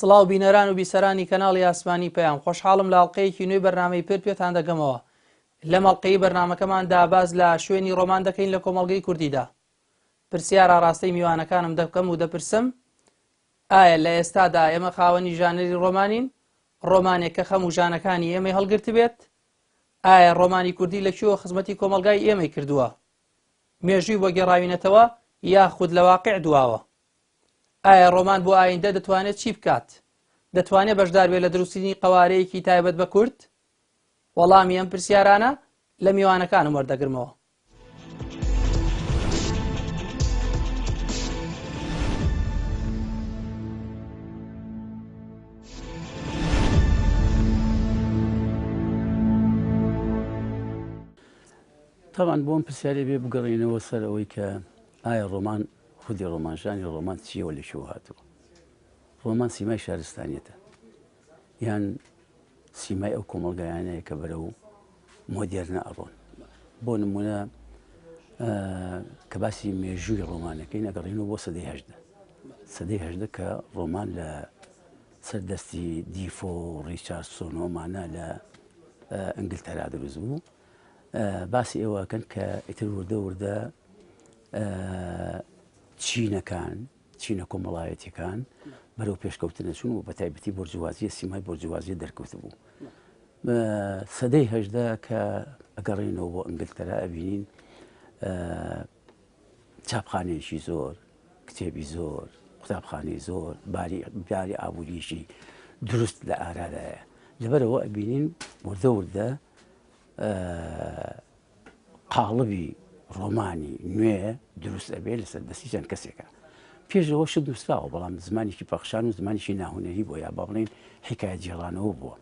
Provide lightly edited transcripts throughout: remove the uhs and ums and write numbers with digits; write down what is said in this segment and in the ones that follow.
سڵاو بینەران و بیسەرانی کەناڵی ئاسمانی پەیام، خۆشحاڵم لە ئەڵقەیەکی نوێی بەرنامەی پرد پێتان دەگەمەوە. لەم ئەڵقەی بەرنامەکەماندا باس لە شوێنی ڕۆمان دەکەین لە کۆمەڵگەی کوردیدا. پرسیار ئاڕاستەی میوانەکانم دەکەم و دەپرسم ئایا لە ئێستادا ئێمە خاوەنی ژانەری ڕۆمانین؟ ڕۆمانێک کە خەم و ژانەکانی ئێمەی هەڵگرتبێت؟ ئایا ڕۆمانی کوردی لە کوێوە خزمەتی کۆمەڵگای ئێمەی کردووە؟ مێژووی بۆ گێڕاوینەتەوە یاخود لە واقع دواوە؟ ئایا ڕۆمان بۆ ئایندە دەتوانێت چی بکات؟ دەتوانێت بەشدار بێت لە دروستکردنی قەوارەیەکی تایبەت بە کورد؟ وەڵامی ئەم پرسیارانە لە میوانەکانم وەردەگرمەوە. تاوان بۆم پرسیارێ بێ بگەڕێنەوە سەر ئەوەی کە ئایا ڕۆمان خودی ڕۆمان ژانی ڕۆمان چییەوە لە کوێوە هاتووە؟ ڕۆمان سیمای شارستانیەتە یان سیمای ئەو کۆمەڵگایانەیە کە بەرەو مۆدێرنە ئەڕۆن. بۆ نمونە کە باسی مێژووی ڕۆمانەکەی نەگەڕینەوە بۆ سەدەی هەژدە سەدەی هەژدە کە ڕۆمان لە سەر دەستی دیفۆ و ڕیچاردسۆن و ئەمانە لە ئینگلتەرا دروست بوو باسی ئێوە ئەکەن کە ئیتر وردە وردە چینەکان چینە کۆمەڵایەتیەکان بەرەو پێشکەوتنە چون و بە تایبەتی بۆرجوازیە سیمای بۆرجوازیە دەرکەوت بوو سەدەی هەژدە کە ئەگەڕێنەوە بۆ ئینگلتەرا ئەبینین چاپخانەیەکی زۆر کتێبی زۆر قوتابخانەی زۆر باری باری ئابووریشی دروست لە ئارادایە لەبەرەوە ئەبینین وردە وردە قاڵبی ڕۆمانی نوێ دروست ئەبێ لەسەر دەستی چەند کەسێکە. پێشەوە شت نووسراوە بەڵام زمانێکی پەخشان و زمانێکی ناهونەری بووە یا با بڵێین حیکایەت گێڕانەوە بووە.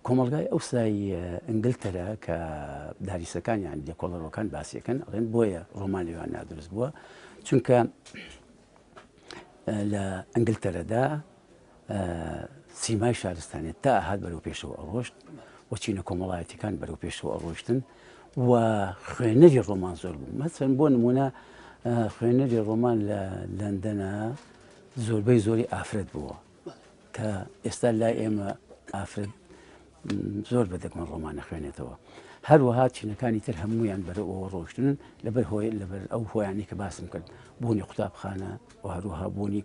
کۆمەڵگای ئەوسای ئینگلتەرا کە داریسەکان یان لێکۆڵەرەوەکان باسیەکەن ئەڵێن بۆیە ڕۆمان لەوێ نادروست بووە چونکە لە ئینگلتەرەدا سیمای شارستانیەت تا ئەهات بەرەو پێشەوە ئەڕۆشت و چینە کۆمەڵایەتیەکان بەرەو پێشەوە ئەڕۆشتن و خوێنەری ڕۆمان زۆر بوو مەسەن بۆ نمونە خوێنەری ڕۆمان لە لەندەنە زۆربەی زۆری ئافرەت بووە کە ئێستا لای ئێمە ئافرەت زۆر بە دەگمەن ڕۆمان نەخوێنێتەوە. هەروەها چینەکانی تر هەموویان بەرەو ئەوە ڕۆشتن لەبەر هۆی لەبەر ئەو هۆیانەی کە باسم کرد بوونی قوتابخانە و هەروەها بوونی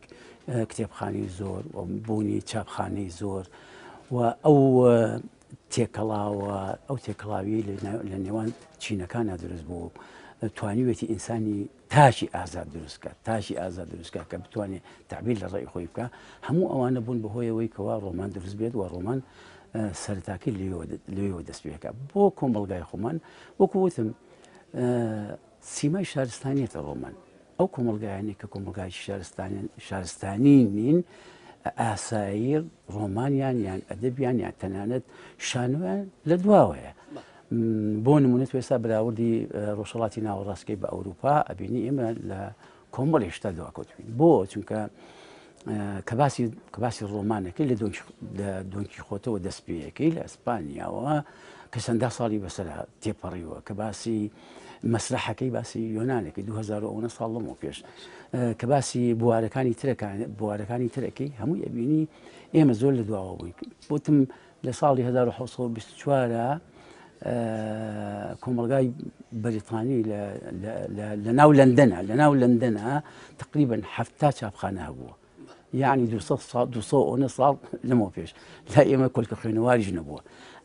کتێبخانەی زۆر و بوونی چاپخانەی زۆر و ئەو تێکەڵاوە ئەو تێکەڵاوی لە نێوان چینەکانە دروست بوو توانیوێتی ئینسانی تاکی ئازاد دروست کات تاکی ئازاد دروست کات کە بتوانێت تعبیر لە ڕێی خۆی بکە هەموو ئەوانە بوون بەهۆیەوەی کەوا ڕۆمان دروست بێت و ڕۆمان سەرتاکەی لێوە دەست پێکە بۆ کۆمەڵگای خۆمان وەکو وتم سیمای شارستانیەتە ڕۆمان ئەو کۆمەلگایانی کە کۆمەلگای شارستانی نین ئاسایی ڕۆمانیان یان ئەدەبیان یان تەنانەت شانۆیان لە دواوەیە. بۆ نمونە تو ئێستا بەراوردی ڕۆژهەڵاتی ناوەڕاستکەی بە ئەوروپا ئەبینی ئێمە لە کۆمەڵی شتا دواکەوتوین بۆ چونکە کە باسی کە باسی ڕۆمانەکەی لە دۆنکی خۆتەوە دەست پێیەکەی لە ئەسپانیاوە کە چەندە ساڵی بەسەر تێپەڕیوە کە باسی مەسرحەکەی باسی یۆنانەکەی 2000 ساڵ لەمەوە پێش کە باسی بوارەکانی ترەکان بوارەکانی ترەکەی هەمووی ئەبینی ئێمە زۆر لە دواوە بووین بۆتم لە ساڵی 1724 کۆمەڵگای بەریتانی لە ناو لەندەنە لە ناو لەندەنە تقریبا هەفتا چاپخانە هەبووە یعنی 200 ساڵ 200 ساڵ لەمەوە پێش لا ئێمە کۆلکە خوێنەواریش نەبووە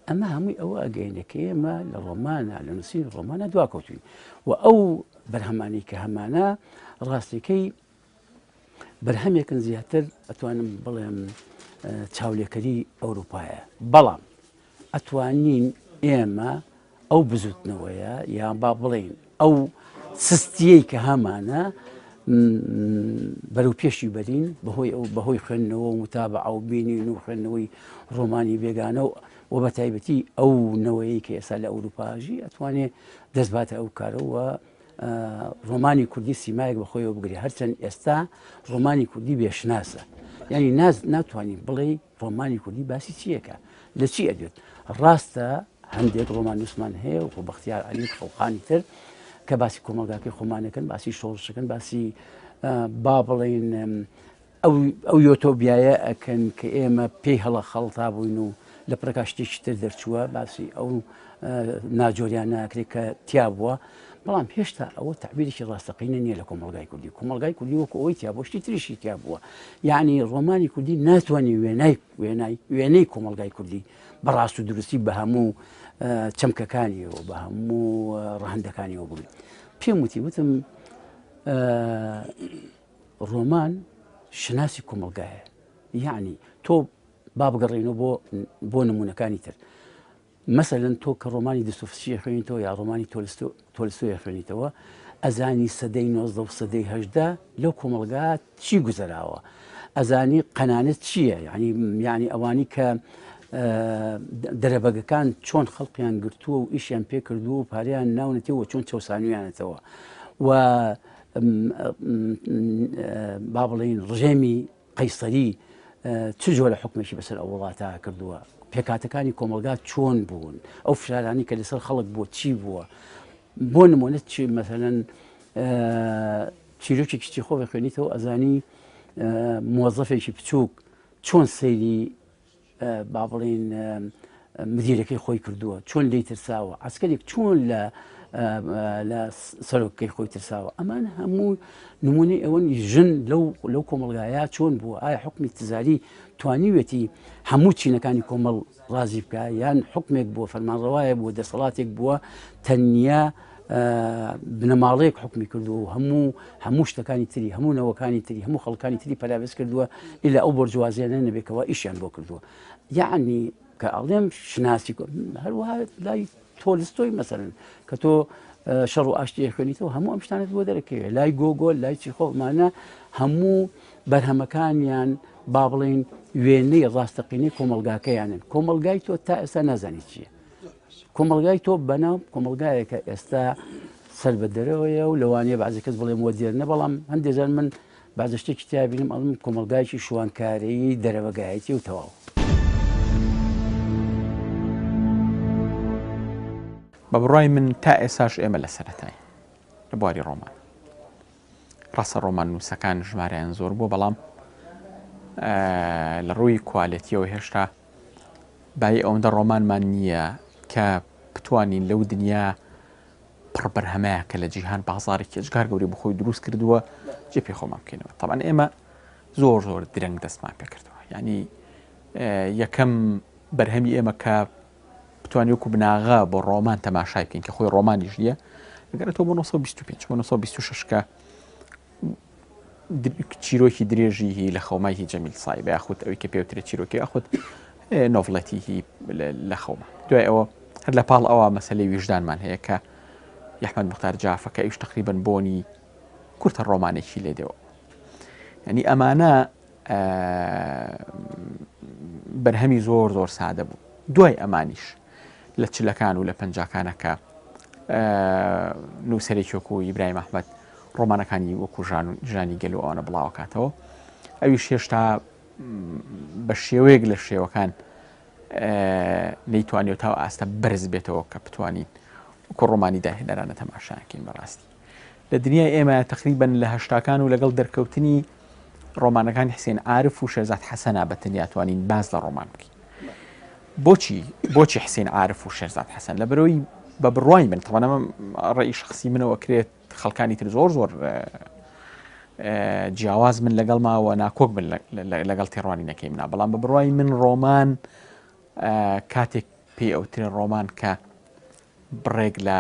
ئەمە هەمووی ئەوە ئەگەینە کە ئێمە لە ڕۆمانە لە نووسین ڕۆمانە دواکەوتوین و ئەو بەرهەمانی کە هەمانە ڕاستیەکەی بەرهەمێکن زیاتر ئەتوانم بڵێم چاولێکەری ئەوروپایە بەڵام ئەتوانین ئێمە ئەو بزوتنەوەیە یان با بڵین ئەو سستیەی کە هەمانە بەرەو پێشی بەرین بەهۆی ئەو بەهۆی خوێندنەوە و متابعە و بینین و خوێندنەوەی ڕۆمانی بێگانە و و بە تایبەتی ئەو نەوەیە کە ئێستا لە ئەوروپاژی ئەتوانێ دەست باتە ئەو کارەوە ڕۆمانی کوردی سیمایەک بە خۆیەوە بگرێ هەرچەند ئێستا ڕۆمانی کوردی بێشناسە یعنی ناز ناتوانانی بڵێ ڕۆمانی کوردی باسی چیەکە لە چی ئەدوێت ڕاستە هەندێک ڕۆمان نووسمان هەیە و بەختیار علی خەڵقانی تر کە باسی کۆمەلگاکەی خۆمانەکەن باسی شۆڕشەکەن باسی با بڵین. ئەو ئەو یۆتۆبیایە ئەکەن کە ئێمە پێی هەڵە خەڵتا بووین و لە پڕێکا شتێکی تر دەرچووە باسی ئەو ناجۆریان ناکرێت کە تیا بووە بەڵام هێشتا ئەوە تعبیرێکی ڕاستەقینە نییە لە کۆمەلگای کوردی کۆمەلگای کوردی وەکو ئەوەی تیا بۆ شتی تریشی تیا بووە یعنی ڕۆمانی کوردی ناتوانانی وێنای وێنای وێنەی کۆمەلگای کوردی بەڕاست و دروستی بە هەموو چەمکەکانیەوە بە هەموو ڕەهندەکانیەوە بگرن پێم وتی وتم ڕۆمان شناسی کۆمەلگایە یعنی تۆ با بگەڕێینەوە بۆ بۆ نمونەکانی تر مەسەلەن تۆ کە ڕۆمانی دستۆفسکی خوێنیتەوە یا ڕۆمانی تۆلستۆی خوێنیتەوە ئەزانی سەدەی 19 و سەدەی هەشدا لەو کۆمەڵگا چی گوزەراوە ئەزانی قەنانەت چییە یعنی یعنی ئەوانی کە دەرەبەگەکان چۆن خەڵقیان گرتووە و ئیشیان پێکردووە و پاریان ناونەتەوە چۆن چەسانویانەتەوە و با بڵین ڕژێمی قەیسەری چ جۆرە حوکمێکی بەسەر ئەو وڵاتە کردووە، پێکهاتەکانی کۆمەڵگا چۆن بوون، ئەو فشارانەی کە لەسەر خەڵک بووە چی بووە. بۆ نمونە چی مەسەلەن چیرۆکێکی چیخۆف خوێنیتەوە ئەزانی مۆزەفێکی بچووک چۆن سەیری با بڵین مدیرەکەی خۆی کردووە چۆن لێی ترساوە عسکەرێک چۆن لە لە سەرۆکەکەی خۆی ترساوە ئەمان هەموو نمونەی ئەوەن ژن لەو لەو کۆمەلگایە چۆن بووە ئایا حکمی تزاری توانیوێتی هەموو چینەکانی کۆمەڵ ڕازی بکە یان حکمێک بووە فەرمانڕەوایە بووە دەسەڵاتێک بووە تەنیا بنەماڵەیەک حکمی کردووە و هەموو هەموو شتەکانی تری هەموو نەوەکانی تری هەموو خەڵکانی تری پەراوێز کردووە ئیلا ئەو بۆرجوازیانە نەبێکەوە ئیشیان بۆ کردووە یعنی کە ئەڵێم شناسی هەروەها لای تۆلستۆی مەسەرن کە تۆ شەڕ و ئاشتی خوێنیتەوە هەموو ئەم شتانت بۆ دەرەکەوێت لای گۆگۆل لای چیخۆمانە هەموو بەرهەمەکانیان با بڵین وێنەی ڕاستەقینەی کۆمەلگاکەیانن کۆمەلگای تۆ تا ئێستا نازانی چییە کۆمەڵگای تۆ بەناو کۆمەڵگایەکە ئێستا سەر بە دەرەوەیە و لەوانەیە بەعزی کەس بڵێ مۆدێرنە بەڵام هەندێک جار من بەعزە شتێکی تیا بینم ئەڵم کۆمەڵگایەکی شوانکارەیی دەرەوەگایەتی و تەواو. بە بڕوای من تا ئێساش ئێمە لە سەرەتاین لە بواری ڕۆمان. ڕاستە ڕۆماننووسەکان ژمارەیان زۆر بووە بەڵام لە ڕووی کوالێتیەوە هێشتا بایی ئەوەندە ڕۆمانمان نییە کە بتوانین لەو دنیا پڕ بەرهەمەیە کە لە جیهان بازارێکی ئەجگار گەوری بخۆی دروست کردووە جێ پێ خۆمان بکەینەوە تەبعەن ئێمە زۆر زۆر درەنگ دەستمان پێکردەوە یعنی یەکەم بەرهەمی ئێمە کە بتوانین وەکو بناغە بۆ ڕۆمان تەماشای بکەین کە خۆی ڕۆمانیش نییە ئەگەرێتەوە بۆ 925 بۆ 926 کە چیرۆکی درێژی هی لە خەومای هی جەمیل سایبە یاخود ئەوی کە پێوترێت چیرۆکی یاخود نۆڤڵەتی هی لە خەومە دوای ئەوە هەر لە پاڵ ئەوە مەسلەی ویژدانمان هەیە کە یەحمەد مختار جافە کە ئەویش تقریبن بۆنی کورتە ڕۆمانێکی لێ دێەوە ینی ئەمانە بەرهەمی زۆر زۆر سادە بوو دوای ئەمانیش لە چلەکان و لە پەنجاکانە کە نووسەرێکی وەکو ئیبراهیم ئەحمەد ڕۆمانەکانی وەکو ژان ژانی گەل و ئەوانە بڵاوەکاتەوە ئەویش هێشتا بە شێوەیەک لە شێوەکان نەیتوانیوە تا ئاستە بەرز بێتەوە کە بتوانین وەکو ڕۆمانی داهێنەرانە تەماشاکەین بەڕاستی لە دنیای ئێمە تقریبن لە هەشتاکان و لەگەڵ دەرکەوتنی ڕۆمانەکانی حسێن عارف و شێرزاد حەسەنا بە تەنیا توانین باس لە ڕۆمان بکەین بۆچی بۆچی حسێن عارف و شێرزاد حەسەن لە بەرەوەی بە بڕوای من تەوانەمە ڕێی شخصی منەوە کرێت خەڵکانی تر زۆر زۆر جیاواز من لەگەڵ ماوە ناکۆک بن لەگەڵ تێڕوانینەکەی منا بەڵام بە بڕوای من ڕۆمان کاتێک پێی ئەوترێ ڕۆمان کە بڕێک لە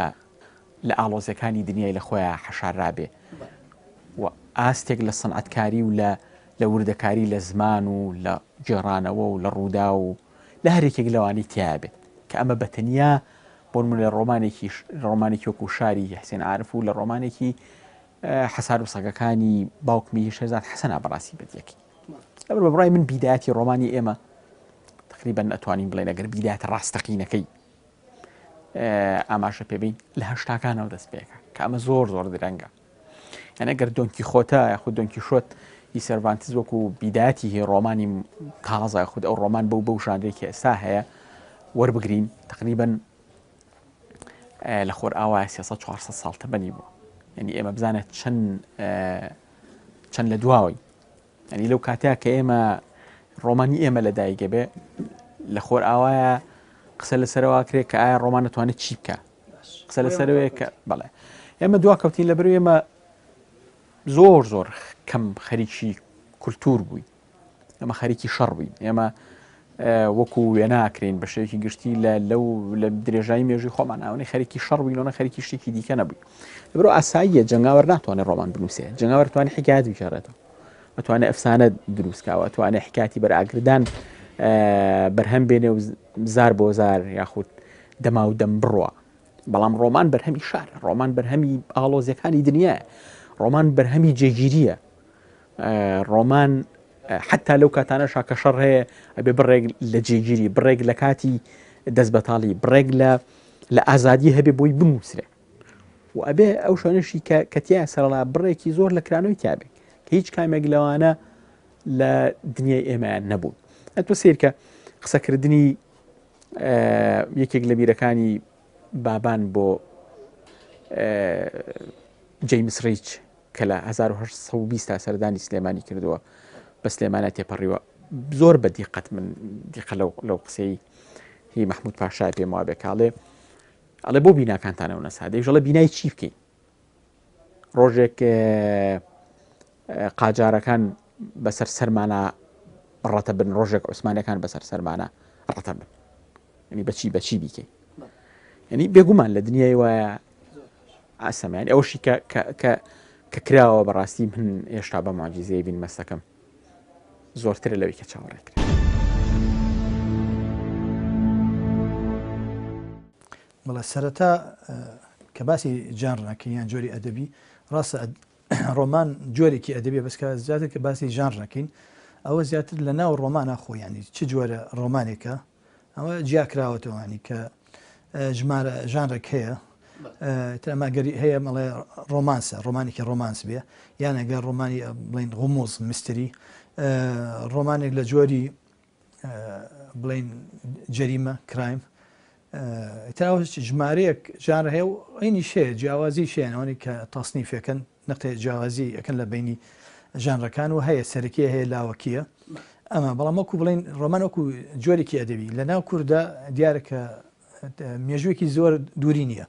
لە ئاڵۆزیەکانی دنیای لە خۆیا حەشاررابێ و ئاستێک لە سەنعەتکاری و لە لە وردەکاری لە زمان و لە گێڕانەوە و لە ڕووداو و لە هەر یەکێک لەوانەی تیا بێت کە ئەمە بە تەنیا بۆ نمونە لە ڕۆمانێکی ڕۆمانێکی وەکو شاری حسێن عارف و لە ڕۆمانێکی حەسار و سەگەکانی باوکمی شێرزاد حەسەنا بەڕاستی بەدیەکەی لەبەر بە بڕای من بیدایەتی ڕۆمانی ئێمە تقریبا ئەتوانین بڵێن ئەگەر بیدایەتە ڕاستەقینەکەی ئاماژە پێبین لە هەشتاکانەوە دەست پێکە کە ئەمە زۆر زۆر درەنگە یعنی ئەگەر دۆنکی خۆتە یاخود دۆنکی شۆت ی سەرڤانتز وەکو بیداەتی هی ڕۆمانی تازە خود ئەو ڕۆمان بەو بەو ژانرێکی ئێستا هەیە وەربگرین تقریبا لە خۆر ئاوا 300 400 ساڵ تەمەنی بوو یعنی ئێمە بزانێت چەند چەند لە دواوەی. ینی لەو کاتەیە کە ئێمە ڕۆمانی ئێمە لە دایکە بێ لە خۆر ئاوایە قسە لەسەرەوە کرێ کە ئایا ڕۆمان دەتوانێت چی بکە قسە لەسەرەوەیە کە بەڵێ ئێمە دوا کەوتین لە بەر ئێمە زۆر زۆر کەم خەریکی کولتور بووین ئەمە خەریکی شەڕ بووین ئێمە وەکو وێناکرین بە شێوەیەکی گشتی لە لەو لە درێژایی مێژوی خۆمان ئەوەی خەریکی شەڕ بووینەوە خەریکی شتێکی دیکە نەبووین لەبەرئەوە ئاساییە جەنگاوەر ناتوانێت ڕۆمان بنووسێ جەنگاوەر توانێت حکایەت بگێڕێتەوە ئەتوانێت ئەفسانە دروستکاوە ئەتوانێت حکاتی بەرئاگردان بەرهەم بێنێ و زار بۆ زار یاخود دەما و دەم بڕوە بەڵام ڕۆمان بەرهەمی شارە ڕۆمان بەرهەمی ئاڵۆزیەکانی دنیاە ڕۆمان بەرهەمی جێگیریە ڕۆمان حتا لەو کاتانە شاکە شەڕ هەیە ئەبێ بڕێک لە جێگیری بڕێک لە کاتی دەست بەتاڵی بڕێک لە لە ئازادی هەبێ بۆی بنووسرێ و ئەبێ ئەو شوێنەشی کە کەتیا سەرڵا بڕێکی زۆر لە کرانەوەی تیاابێ کە هیچ کامێک لەوانە لە دنیای ئێمەیان نەبوون ئەتۆ سیرکە قسەکردنی یەکێک لە بیرەکانی بابان بۆ جەیمس ڕیچ کە لە 1920 تا سەردانی سلێمانی کردووە بە سلێمانە تێپەڕیوە زۆر بە دیقەت من دیقە لەو لەو قسەی هی مححمود پاشای پێم وابێ کاڵێ ئەڵێ بۆ بیناکانتانەوە نەسادەی ژەڵە بینای چی بکەین ڕۆژێک قاجارەکان بەسەر سەرمانە ڕەتە بن ڕۆژێک عوسمانەکان بەسەر سەرمانە ڕەتە بن ینی بەچی بەچی بیکەی ینی بێگومان لە دنیای وایە ئاسەمیان ئەوشی کە کە کە کراوە بەڕاستی من هێشتا بە معجزەیە بین مەسەکەم زۆرترە لەوەی کە چاوەڕێ کرا. بەڵێ سەرەتا کە باسی ژانر ئەکەین یان جۆری ئەدەبی ڕاستە ڕۆمان جۆرێکی ئەدەبیە بەس کە زیاتر کە باسی ژانر ئەکەین ئەوە زیاتر لە ناو ڕۆمانە خۆ ینی چ جۆرە ڕۆمانێکە ئەوە جیاکراوەتەوە ینی کە ژمارە ژانرێک هەیە تر ئەمە گەری هەیە مەڵێ ڕۆمانسە ڕۆمانێکی ڕۆمانس بێ یان ئەگەر ڕۆمانی بڵین غموز mystery ڕۆمانێک لە جۆری بڵین جەریمە crime تاوە ژمارەیەک ژانر هەیە و ئەینی شەیە جیاوازی شەیە ئەوانەی کە تەسنیفەکەن نەختێ جیاوازی ئەکەن لە بینی ژانرەکان و هەیە سەرەکیە هەیە لاوەکیە ئەمە بەڵام وەکو بڵین ڕۆمان وەکو جۆرێکی ئەدەبی لە ناو کووردا دیارە کە مێژوویەکی زۆر دووری نییە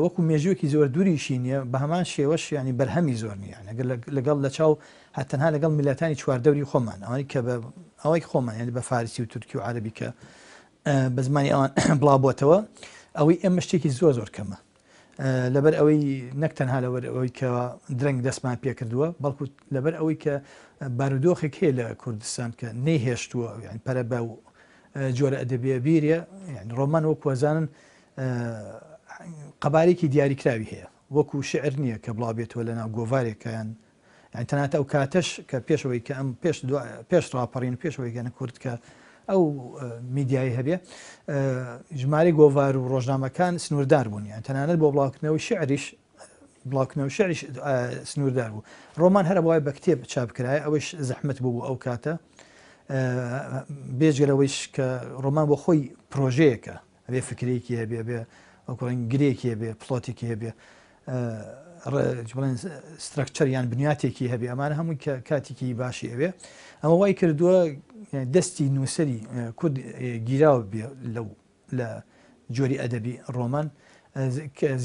وەکو مێژوویەکی زۆر دووریشی نییە بە هەمان شێوەش ینی بەرهەمی زۆر نییە ئەگەر لەگەڵ لە چاو هەتەنها لەگەڵ میلاتانی چواردەوری خۆمان ئەوەی کە بە ئەوەی خۆمان یعنی بە فارسی و تورکی و عەربی کە بە زمانی ئەوان بڵاو بۆتەوە ئەوەی ئێمە شتێکی زۆر زۆر کەمە لەبەر ئەوەی نەک تەنها لەبەر ئەوەی کە درەنگ دەستمان پێکردووە بەڵکو لەبەر ئەوەی کە بارودۆخێک هەیە لە کوردستان کە نەیهێشتووە یان پەرە بە جۆرە ئەدەبیە بیرێ یان ڕۆمان وەکو وەزانن قەبارێکی دیاریکراوی هەیە وەکو شعر نییە کە بڵاو بێتەوە لەناو گۆڤارێکیان یانی تەنانەت ئەو کاتەش کە پێش ئەوەی کە ئەم پێش پێش ڕاپەڕین پێش ئەوەی گەنە کورد کە ئەو میدیایی هەبێ ژمارەی گۆڤار و ڕۆژنامەکان سنووردار بوون یان تەنانەت بۆ بڵاوکردنەوەی شعریش بڵاوکردنەوە شعریش سنووردار بوو ڕۆمان هەر وای بە کتێب چاپ کرایە ئەوەش زەحمت بوو ئەو کاتە بێجگەلەوەیش کە ڕۆمان بۆ خۆی پرۆژەیەکە ئەبێ فکرەیەکی هەبێ ئەبێ وەکو ڵێن گرێکی هەبێ پڵۆتێکی هەبێ بڵێن structure یان بنیاتێکی هەبێ ئەمانە هەمووی کە کاتێکی باشی ئەوێ ئەمە وای کردووە دەستی نووسری کورد گیراوە بێ لەو لە جۆری ئەدەبی ڕۆمان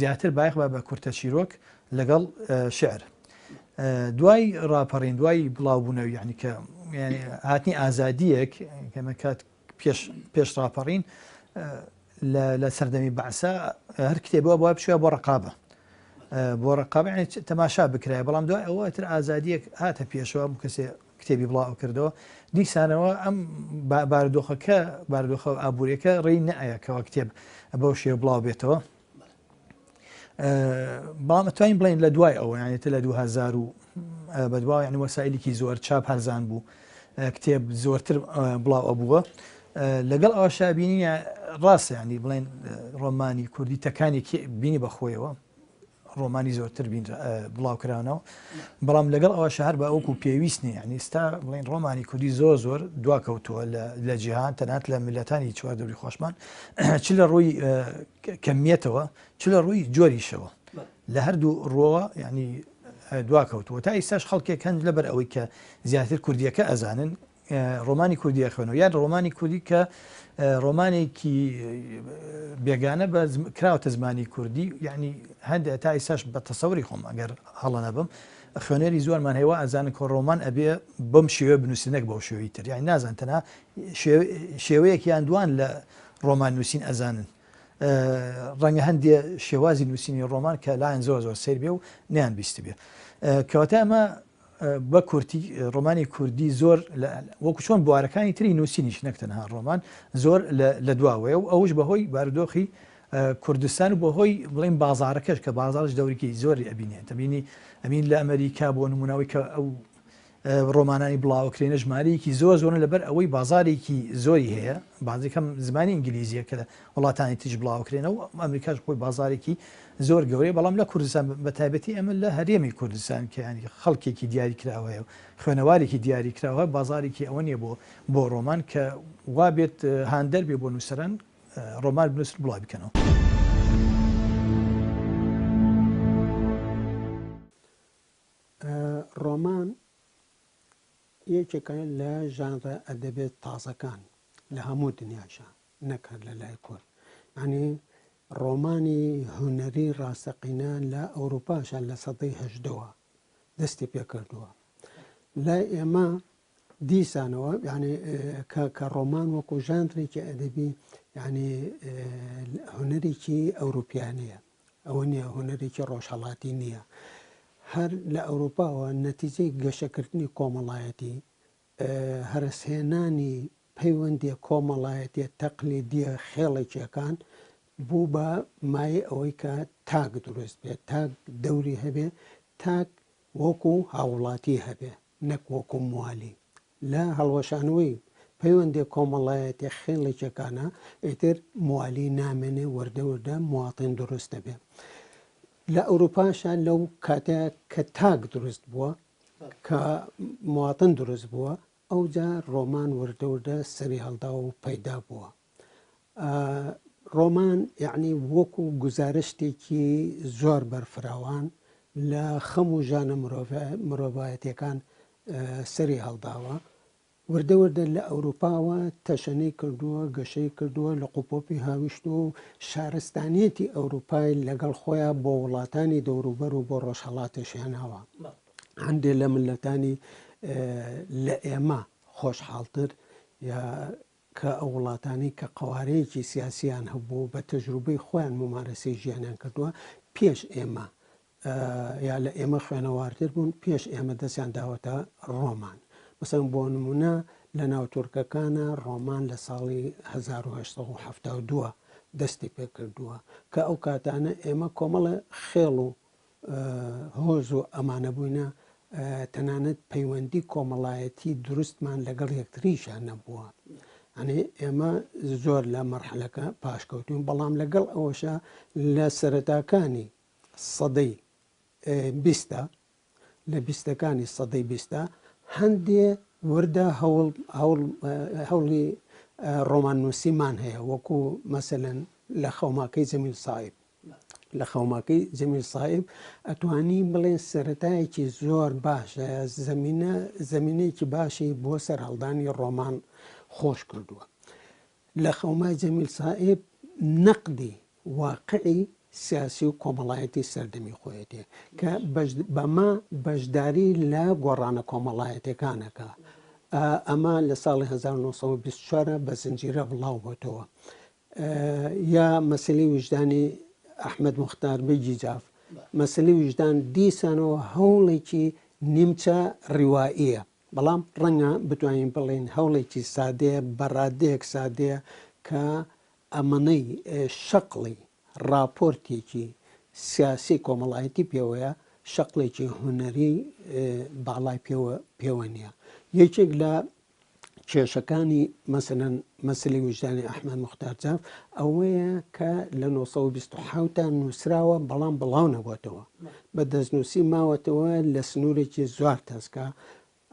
زیاتر بایەخ بە بە کورتە چیرۆک لەگەڵ شعر دوای ڕاپەڕین دوای بڵاوبوونەوە یعنی کە هاتنی ئازادیەک کەمە کات پێش پێش ڕاپەڕین لە سەردەمی بەعسا هەر کتێبەوە بۆ بچوە بۆ ڕقابە بۆ ڕقابە تەماشا بکرایە بەڵام دوای ئەوە تر ئازادیەک هاتە پێشەوە ئەم کەسێ کتێبی بڵاو کردەوە دیسانەوە ئەم بارودۆخەکە بارودۆخە ئابووریەکە ڕێی نەئەیەکەوە کتێب بەو شێوە بڵاو بێتەوە بەڵام ئەتوانین بڵێین لە دوای ئەوە یعنی تە لە 2000 و بەدوا یعنی وەسایلێکی زۆر چاپ هەرزان بوو کتێب زۆرتر بڵاو ئەبووە لەگەڵ ئەوە شابینی ڕاستە ینی بڵێن ڕۆمانی کوردی تەکانێکی بینی بەخۆیەوە ڕۆمانی زۆرتر بڵاوکرانەوە بەڵام لەگەڵ ئەوە شەهر بە ئەوکو پێویست نیە یعنی ئستا بڵێن ڕۆمانی کوردی زۆر زۆر دواکەوتووە لە جیهان تەنات لە میلەتانی چواردەوری خۆشمان چ لە ڕووی کەمیەتەوە چ لە ڕووی جۆریشەوە لە هەردوو ڕووەوە یعنی. دواکەوتووە تا ئیستاش خەڵکێک هەن لەبەر ئەوەی کە زیاتر کوردیەکە ئەزانن ڕۆمانی کوردی ئەخوێنەوە یان ڕۆمانی کوردی کە ڕۆمانێکی بێگانە بە کراوەتە زمانی کوردی یعنی هەندێک تا ئیساش بە تەسەوری خۆم ئەگەر هەڵە نەبم خوێنەری زۆرمان هەیە وا ئەزانن کە ڕۆمان ئەبێ بەم شێوە بنووسن نەک بەو شێوەی تر یعنی نازان تەنها شێوەیەک یان دوان لە ڕۆمان نووسین ئەزانن ڕەنگە هەندێ شێوازی نووسینی ڕۆمان کە لایەن زۆر زۆر سیر بێ و نیان بیست بێ کەواتە ئەمە بە کورتی ڕۆمانی کوردی زۆر وەکو چۆن بوارەکانی تری نووسینیش نەک تەنها ڕۆمان زۆر لە دواوەیە و ئەوش بەهۆی بارودۆخی کوردستان و بەهۆی بڵێن بازارەکەش کە بازارش دەورێکی زۆری ئەبینێت دەبینی ئەمین لە ئەمریکا بۆ نمونەوەی کە ئەو ڕۆمانانی بڵاوەکرێنە ژمارەیەکی زۆر زۆرن لەبەر ئەوەی بازارێکی زۆری هەیە بازێکەم زمانی ئینگلیزیە کە لە وڵاتانی تریش بڵاوکرێنەوە ئەمریکاش خۆی بازارێکی زۆر گەورەیە بەڵام لە کوردستان بە تایبەتی ئەمە لە هەرێمی کوردستان کە ینی خەڵکێکی دیاری کراوە هەیە و خوێنەوارێکی دیاری کراوە بازارێکی ئەوە نییە بۆ بۆ ڕۆمان کە وا بێت هاندەر بێ بۆ نووسەران ڕۆمان بنووسن بڵاوی بکەنەوە. ڕۆمان یەکێکە لە ژانرە ئەدەبیە تازەکان لە هەموو دنیاشا نەک هەر لە لای کورد یانی ڕۆمانی هونەری ڕاستەقینە لە ئەوروپاشا لە سەدەی هەژدەوە دەستی پێکردووە لای ئێمە دیسانەوە یعنی کە کە ڕۆمان وەکو ژانرێکی ئەدەبی یعنی هونەرێکی ئەوروپیانەیە ئەوە نییە هونەرێکی ڕۆژهەڵاتی نییە هەر لە ئەوروپاوە نەتیجەی گەشەکردنی کۆمەڵایەتی هەرەسهێنانی پەیوەندیە کۆمەڵایەتیە تەقلیدیە خێڵەکیەکان بوو بە مایەی ئەوەی کە تاک دروست بێت، تاک دەوری هەبێ، تاک وەکو هاووڵاتی هەبێ نەک وەکو موالی. لە هەڵوەشانەوەی پەیوەندیە کۆمەڵایەتیە خێڵەکیەکانا ئیتر موالی نامێنێ وردە وردە مواطن دروست دەبێ. لە ئەوروپاشا لەو کاتە کە تاک دروست بووە کە مواطن دروست بووە ئەوجا ڕۆمان وردە وردە سەری هەڵداوە و پەیدا بووە. ڕۆمان یەعنی وەکو گوزارشتێکی زۆر بەرفراوان لە خەم و ژانە مرۆڤایەتیەکان سەری هەڵداوە. وردە وردە لە ئەوروپاوە تەشەنەی کردووە، گەشەی کردووە، لقوپۆپی هاویشتووە و شارستانیەتی ئەوروپای لەگەڵ خۆیا بۆ وڵاتانی دەوروبەر و بۆ ڕۆژهەڵاتیش هێناوە. هەندێ لە میللەتانی لە ئێمە خۆشحاڵتر یا کە ئەو وڵاتانەی کە قەوارەیەکی سیاسیان هەبوو و بە تەجروبەی خۆیان مومارەسەی ژیانیان کردووە پێش ئێمە یا لە ئێمە خوێنەوارتر بوون پێش ئێمە دەستیان داوەتە ڕۆمان مەسەن بۆ نمونە لە ناو تورکەکانە ڕۆمان لە ساڵی 1972 دەستی پێکردووە کە ئەو کاتانە ئێمە کۆمەڵە خێڵ و هۆز و ئەمانە بووینە، تەنانەت پەیوەندی کۆمەڵایەتی دروستمان لەگەڵ یەکتریشا نەبووە. یانی ئێمە زۆر لە مەرحەلەکە پاشکەوتوین، بەڵام لەگەڵ ئەوەشا لە سەرەتاکانی سەدەی بیستا، لە بیستەکانی سەدەی بیستا هەندێ وردە هەوڵ هەوڵ هەوڵی ڕۆماننووسیمان هەیە، وەکوو مەسەلەن لە خەوماکەی جەمیل سائیب. لە خەوماکەی جەمیل سائیب ئەتوانی بڵێن سەرەتایەکی زۆر باشە زەمینە زەمینەیەکی باشی بۆ سەرهەڵدانی ڕۆمان خۆش کردووە لە خەومای جەمیل سائیب نەقدی واقعی سیاسی و کۆمەڵایەتی سەردەمی خۆیەتی کە بەمە بەشداری لە گۆڕانە کۆمەڵایەتەکانەکە ئەمە لە ساڵی 1924 بە زنجیرە بڵاو بۆتەوە یا مەسەلەی ویژدانی ئەحمەد موختار بەگی جاف، مەسەلەی ویژدان دیسانەوە هەوڵێکی نیمچە ڕیوائییە، بەڵام ڕەنگە بتوانین بڵێین هەوڵێکی سادەیە، بە ڕادەیەک سادەیە کە ئەمەنەی شەقڵی ڕاپۆرتێکی سیاسی کۆمەڵایەتی پێوەیە، شەقڵێکی هونەری باڵای پێوە نییە. یەکێک لە کێشەکانی مەسەلەن مەسەلەی ویژدانی ئەحمەد موختار جاف ئەوەیە کە لە 927 تا نووسراوە بەڵام بڵاو نەبووەتەوە بە دەستنووسی ماوەتەوە لە سنوورێکی زۆر تەسکە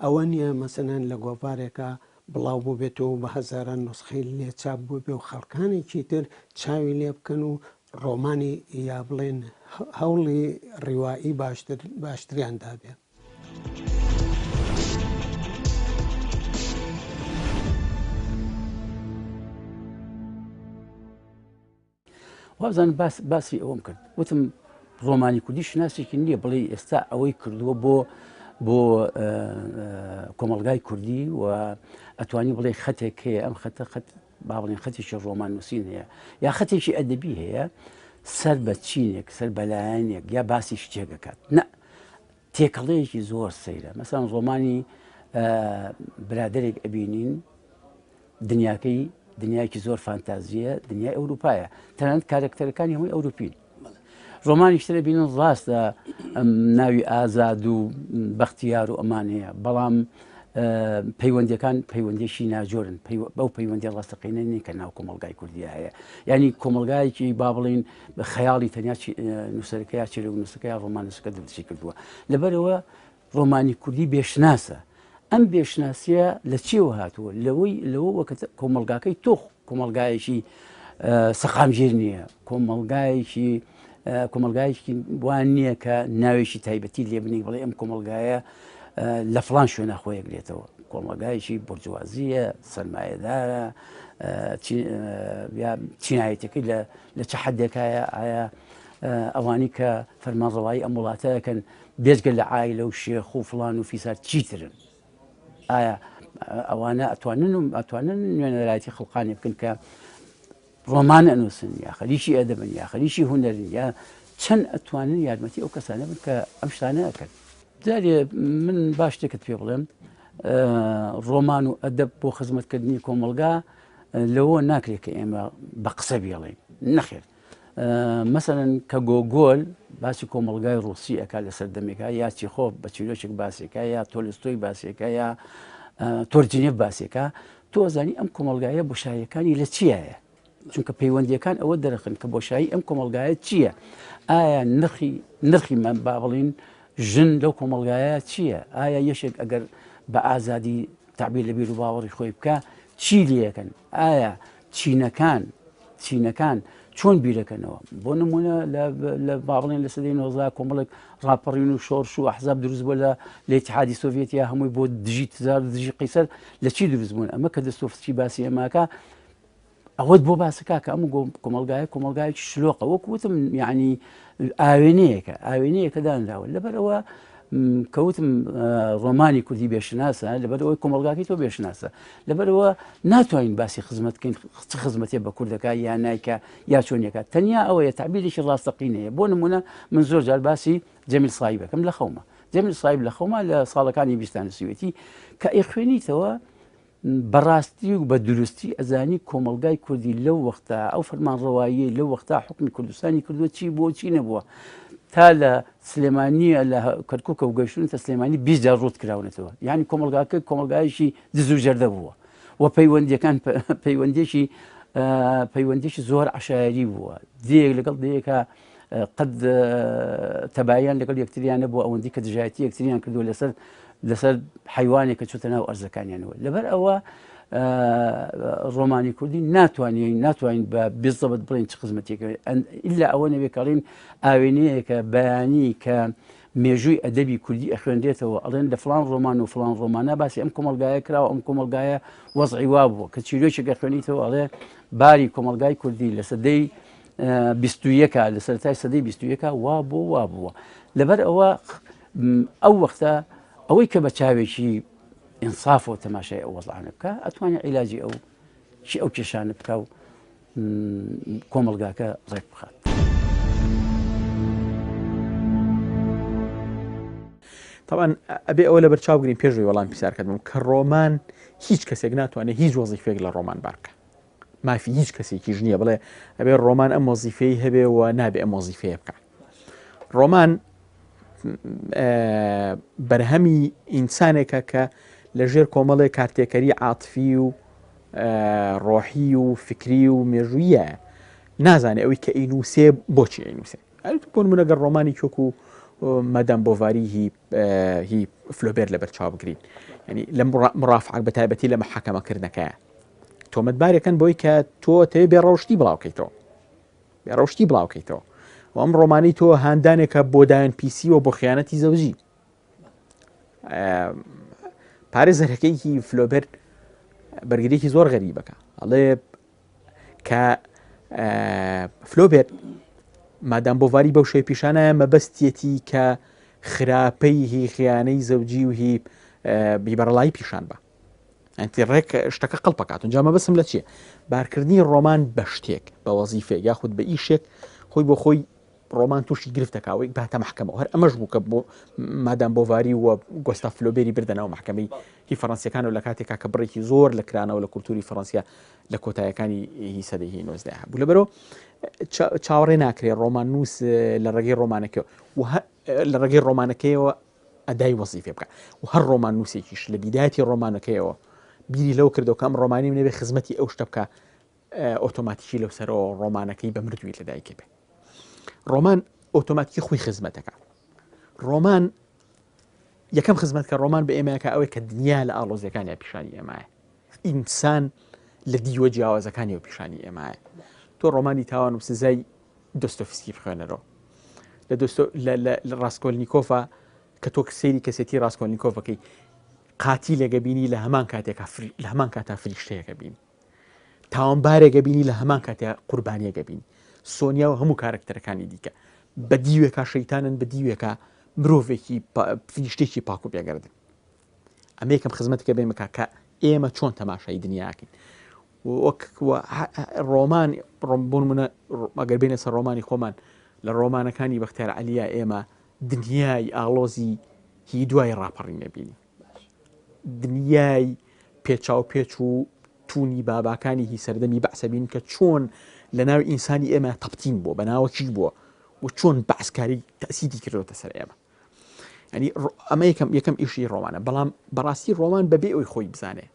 ئەوە نییە مەسەلەن لە گۆڤارێکە بڵاو بووبێتەوە و بە هەزاران نوسخەی لێ چاپ بووبێ و خەڵکانێکی تر چاوی لێ بکەن و ڕۆمانی یا بڵێن هەوڵی ڕیوایی باشتر باشتریان دابێ. وابزانم باس باسی ئەوەم کرد وتم ڕۆمانی کوردی شناسێکی نییە بڵێ ئێستا ئەوەی کردووە بۆ بۆ کۆمەلگای کوردی و ئەتوانی بڵێ خەتێک هەیە ئەم خەتە خەت با بڵێن خەتێکی ڕۆمان نووسین هەیە یا خەتێکی ئەدەبی هەیە سەر بە چینێک سەر بەلایەنێک یا باسی شتێکەکات نە تێکەڵەیەکی زۆر سەیرە مەسەن ڕۆمانی برادێک ئەبینین دنیاکەی دنیایەکی زۆر فانتازیە دنیای ئەوروپایە تەنانەت کارەکتەرەکانی هەمووی ئەوروپین ڕۆمانی شترە بینن ڕاستە ناوی ئازاد و بەختیار و ئەمان هەیە بەڵام پەیوەندەکان پەیوەندێکی ناجۆرن بەو پەیوەندی ڕاستەقینە نین کە ناو کۆمەلگای کوردیا هەیە ینی کۆمەلگایەکی با بڵین بە خەیاڵی تەنیا نووسەرەکە یا چیرۆک نووسەکە یا ڕۆماننووسەکە دروستی کردووە لەبەرەوە ڕۆمانی کوردی بێشناسە ئەم بێشناسیە لە چیەوە هاتووە لەوەی لەوەوە کە کۆمەلگاکەی تۆخ کۆمەلگایەکی سەقامگیر نییە کۆمەلگایەکی کۆمەلگایەکی وان نییە کە ناوێکی تایبەتی لێبنی بڵێ ئەم کۆمەلگایە لە فلان شوێنە خۆیەگرێتەوە کۆمەلگایەکی بورجوازیە سەرمایەدارە چینایەتەکەی لە لە چ حەدێکایە ئایا ئەوانی کە فەرمانڕەوایی ئەم وڵاتە ئەکەن بێجگە لە عایلە و شێخ و فڵان و فیسار چیترن؟ ئایا ئەوانە ئەتوانن و ئەتوانن نوێنەرایەتی خەڵقانی بکەن کە ڕۆمان ئەنووسن یا خەریکی ئەدەبن یا خەریکی هونەرن یا چەند ئەتوانن یارمەتی ئەو کەسانە بن کە ئەم شتانە ئەکەن جارێ من باش شتێکت پێ بڵێم ڕۆمان و ئەدەب بۆ خزمەتکردنی کۆمەڵگا لەوە ناکرێت کە ئێمە بە قسە بێڵین نەخێر مەسەلەن کە گۆگۆل باسی کۆمەڵگای ڕوسی ئەک لە سەردەمێکا یا چیخۆف بە چیرۆکێک باسێکە یا تۆلستۆی باسێکە یا تۆرجینێف باسێکە تۆ زانی ئەم کۆمەلگایە بۆشاییەکانی لە چیایە چونکە پەیوەندیەکان ئەوە دەرخن کە بۆشایی ئەم کۆمەلگایە چییە؟ ئایا نرخی نرخی من با بڵین ژن لەو کۆمەلگایە چییە؟ ئایا یەشێک ئەگەر بە ئازادی تەعبیر لە بیروباوەڕی خۆی بکا چی لێکەن؟ ئایا چینەکان چینەکان چۆن بیرەکەنەوە بۆ نمونە لە با بڵێن لە سەدەی 19 کۆمەڵێک ڕاپەڕین و شۆرش و ئەحزاب دروست بووە لە لە ئیتحادی سۆڤێتیا هەمووی بۆ دژی تزار و دژی قەیسەر لە چی دروست بوون ئەمە کە دەستۆفسکی باسی ئەماکە ئەوەت بۆ باسەکە کە ئەم کۆمەلگایە کۆمەلگایەکی شلۆقە وەک وتم یعنی ئاوێنەیەکە ئاوێنەیەکە دانراوە لەبەرەوە کەوتم ڕۆمانی کوردی بێشناسە لەبەرەوەی کۆمەلگاکەی تۆ بێشناسە لەبەرەوە ناتوانین باسی خزمەت بکەین چ خزمەتێ بە کوردەکە یا نایکە یا چۆنیەکە تەنیا ئەوەیە تعبیرێکی ڕاستەقینەیە بۆ نمونە من زۆر جار باسی جەمیل سایبەکەم لە خەومە جەمیل سایب لە خەومە لە ساڵەکانی بیستان نووسیوێتی کە ئەیخوێنیتەوە بەڕاستی و بە دروستی ئەزانی کۆمەڵگای کوردی لەو وەختە ئەو فەرمانڕەواییەی لەو وەختە حوکمی کوردستانی کردووە چی بووە و چی نەبووە تا لە سلێمانیە لە کەرکووکە و گەیشتونەتە سلێمانی 20 جار ڕووت کراونەتەوە یعنی کۆمەڵگاکە کۆمەڵگایەکی دز و جەردە بووە و پەیوەندیەکان پەیوەندێکی پەیوەندێکی زۆر عشایری بووە دێک لەگەڵ دەیەکە قەت تەباییان لەگەڵ یەکتریان نەبووە ئەوەندی کە دژایەتی یەکتریان کردووە لەسەر لەسەر حیوانێک کە چوتە ناو ئەرزەکانیانەوە لەبەر ئەوە ڕۆمانی کوردی ناتوانین ناتوانین بە بزەبت بڵین چ خزمەتێک ئللا ئەوە نەبێ کەڵین ئاوێنەیەکە بەیانی کە مێژووی ئەدەبی کوردی ئەخوێنرێتەوە ئەڵێن لە فلان ڕۆمان و فلان ڕۆمانە باسی ئەم کۆمەلگایە کراوە ئەم کۆمەلگایە وەزعی وا بووە کە چیرۆکێک ئەخوێنیتەوە ئەڵێ باری کۆمەلگای کوردی لە سەدەی بیستویەکە لە سەرەتای سەدەی بیستویەکە وا بۆ وا بووە لەبەر ئەوە ئەو وەختە ئەوەی کە بە چاوێکی ئینسافەوە تەماشای ئەو وەزعانە بکە ئەتوانێت عیلاجی ئەو چی ئەو کێشانە بکە و کۆمەڵگاکە ڕێک بخات. طبعا ئەبێ ئەوە لەبەر چاو گرین پێش وەڵام پرسیارکەت بم کە ڕۆمان هیچ کەسێک ناتوانێت هیچ وەزیفێک لە ڕۆمان بارکە مافی هیچ کەسێکیش نییە بڵێ ئەبێ ڕۆمان ئەم وەزیفەی هەبێ و نابێ ئەم وەزیفەیە بکە ڕۆمان بەرهەمی ئینسانێکە کە لە ژێر کۆمەڵێک کارتێکەری عاتفی و ڕۆحی و فکری و مێژوویە نازانێ ئەوەی کە ئینوسێ بۆچی ئەینوسێ بۆ نمونە گەر ڕۆمانی چۆک و مەدام بۆڤاری هی هی فلۆبێر لەبەر چاو بگرین ینی لە مڕافعک بە تایبەتی لە محاکەمەکردنەکەیە تۆمەتبارەکەن بۆی کە تۆ تەوێ بێ ڕەوشتی بڵاوکەیتەوە. بێڕەوشتی بڵاوکەیتەوە و ئەم ڕۆمانی تۆ هاندانێکە بۆ داوێن پیسی و بۆ خیانەتی زەوجی. پارێزەرەکەیکی فلۆبەر بەرگریکی زۆر غەریبەکە ئەڵێ کە فلۆبێر مادام بۆڤاری بەو شێ پیشانایە مەبەستیەتی کە خراپەی هی خیانەی زەوجی و هی بیبەرەڵایی پیشان بە ئەنتی ڕێک شتەکە قڵپەکات جا مەبەسم لە چییە بارکردنی ڕۆمان بە شتێک بە وەزیفێک یاخود بە ئیشێک خۆی بۆ خۆی ڕۆمان تووشی گرفت دەکا و باتە مەحکەمەوە هەر ئەمەش بوو کە بۆ مادام بۆڤاری و گۆستا فلۆبێری بردەنەوە مەحکەمەی هی فەڕەنسیەکان و لە کاتێکا کە بڕێکی زۆر لە کرانەوە لە کولتوری فەڕەنسیا لە کۆتایەکانی هی سەدەی هی 19 هەبوو لەبەرەوە چاوەڕێ ناکرێ ڕۆماننووس لە ڕێگەی ڕۆمانەکەەوە و لە ڕێگەی ڕۆمانەکەیەوە ئەدای وەزیفێ بکە و هەر ڕۆماننووسێکیش لە بیدایەتی ڕۆمانەکەیەوە بیری لەو کردەوە کە ئەم ڕۆمانی منەبێ خزمەتی ئەو شتە بکە ئۆتۆماتیکی لەو سەرەوە ڕۆمانەکەی بە مردووی لەدایکە بێ ڕۆمان ئۆتۆماتیکی خۆی خزمەتەکە ڕۆمان یەکەم خزمەت کە ڕۆمان بە ئێمەکە ئەوەی کە دنیا لە ئاڵۆزیەکانی پیشانی ئێمایە ئینسان لە دیوە جیاوازەکانی و پیشانی ئێمایە تۆ ڕۆمانی تاوان و سزای دۆستۆفسکی بخوێنەرەوە لە دۆستۆ لە ڕاستکۆلنییکۆفا کە تۆ سەیری کەسێتی ڕاستکۆلنییکۆفەکەی قاتیلێکە بینی لە هەمان کاتێکا لە هەمان کاتا فریشتەیەکە بینی تاوانبارێک ئەبینی لە هەمان کاتیا قوربانیەک ئەبینی سۆنیا و هەموو کارەکتەرەکانی دیکە بە دیوێکا شەیتانن بە دیوێکا مرۆڤێکی فریشتێکی پاک و بێگەردن ئەمە یەکەم خزمەتەکە بێمە کاکە ئێمە چۆن تەماشای دنیاکەین وەک ڕۆمان بۆ منە ئەگەر بینە سەر ڕۆمانی خۆمان لە ڕۆمانەکانی بەختیار عەلیە ئێمە دنیای ئاڵۆزی هی دوای ڕاپەڕین نەبینی دنیای پێچاوپێچ و توونی باباکانی هی سەردەمی بەعسە بین کە چۆن لە ناو ئینسانی ئێمە تەپتین بووە بە ناوەکی بووە و چۆن بەعسکاری تەسیدی کردوتە سەر ئێمە ینی ئەمە یەکەم یەکەم ئیشی ڕۆمانە بەڵام بەڕاستی ڕۆمان بەبێ ئەوی خۆی بزانێ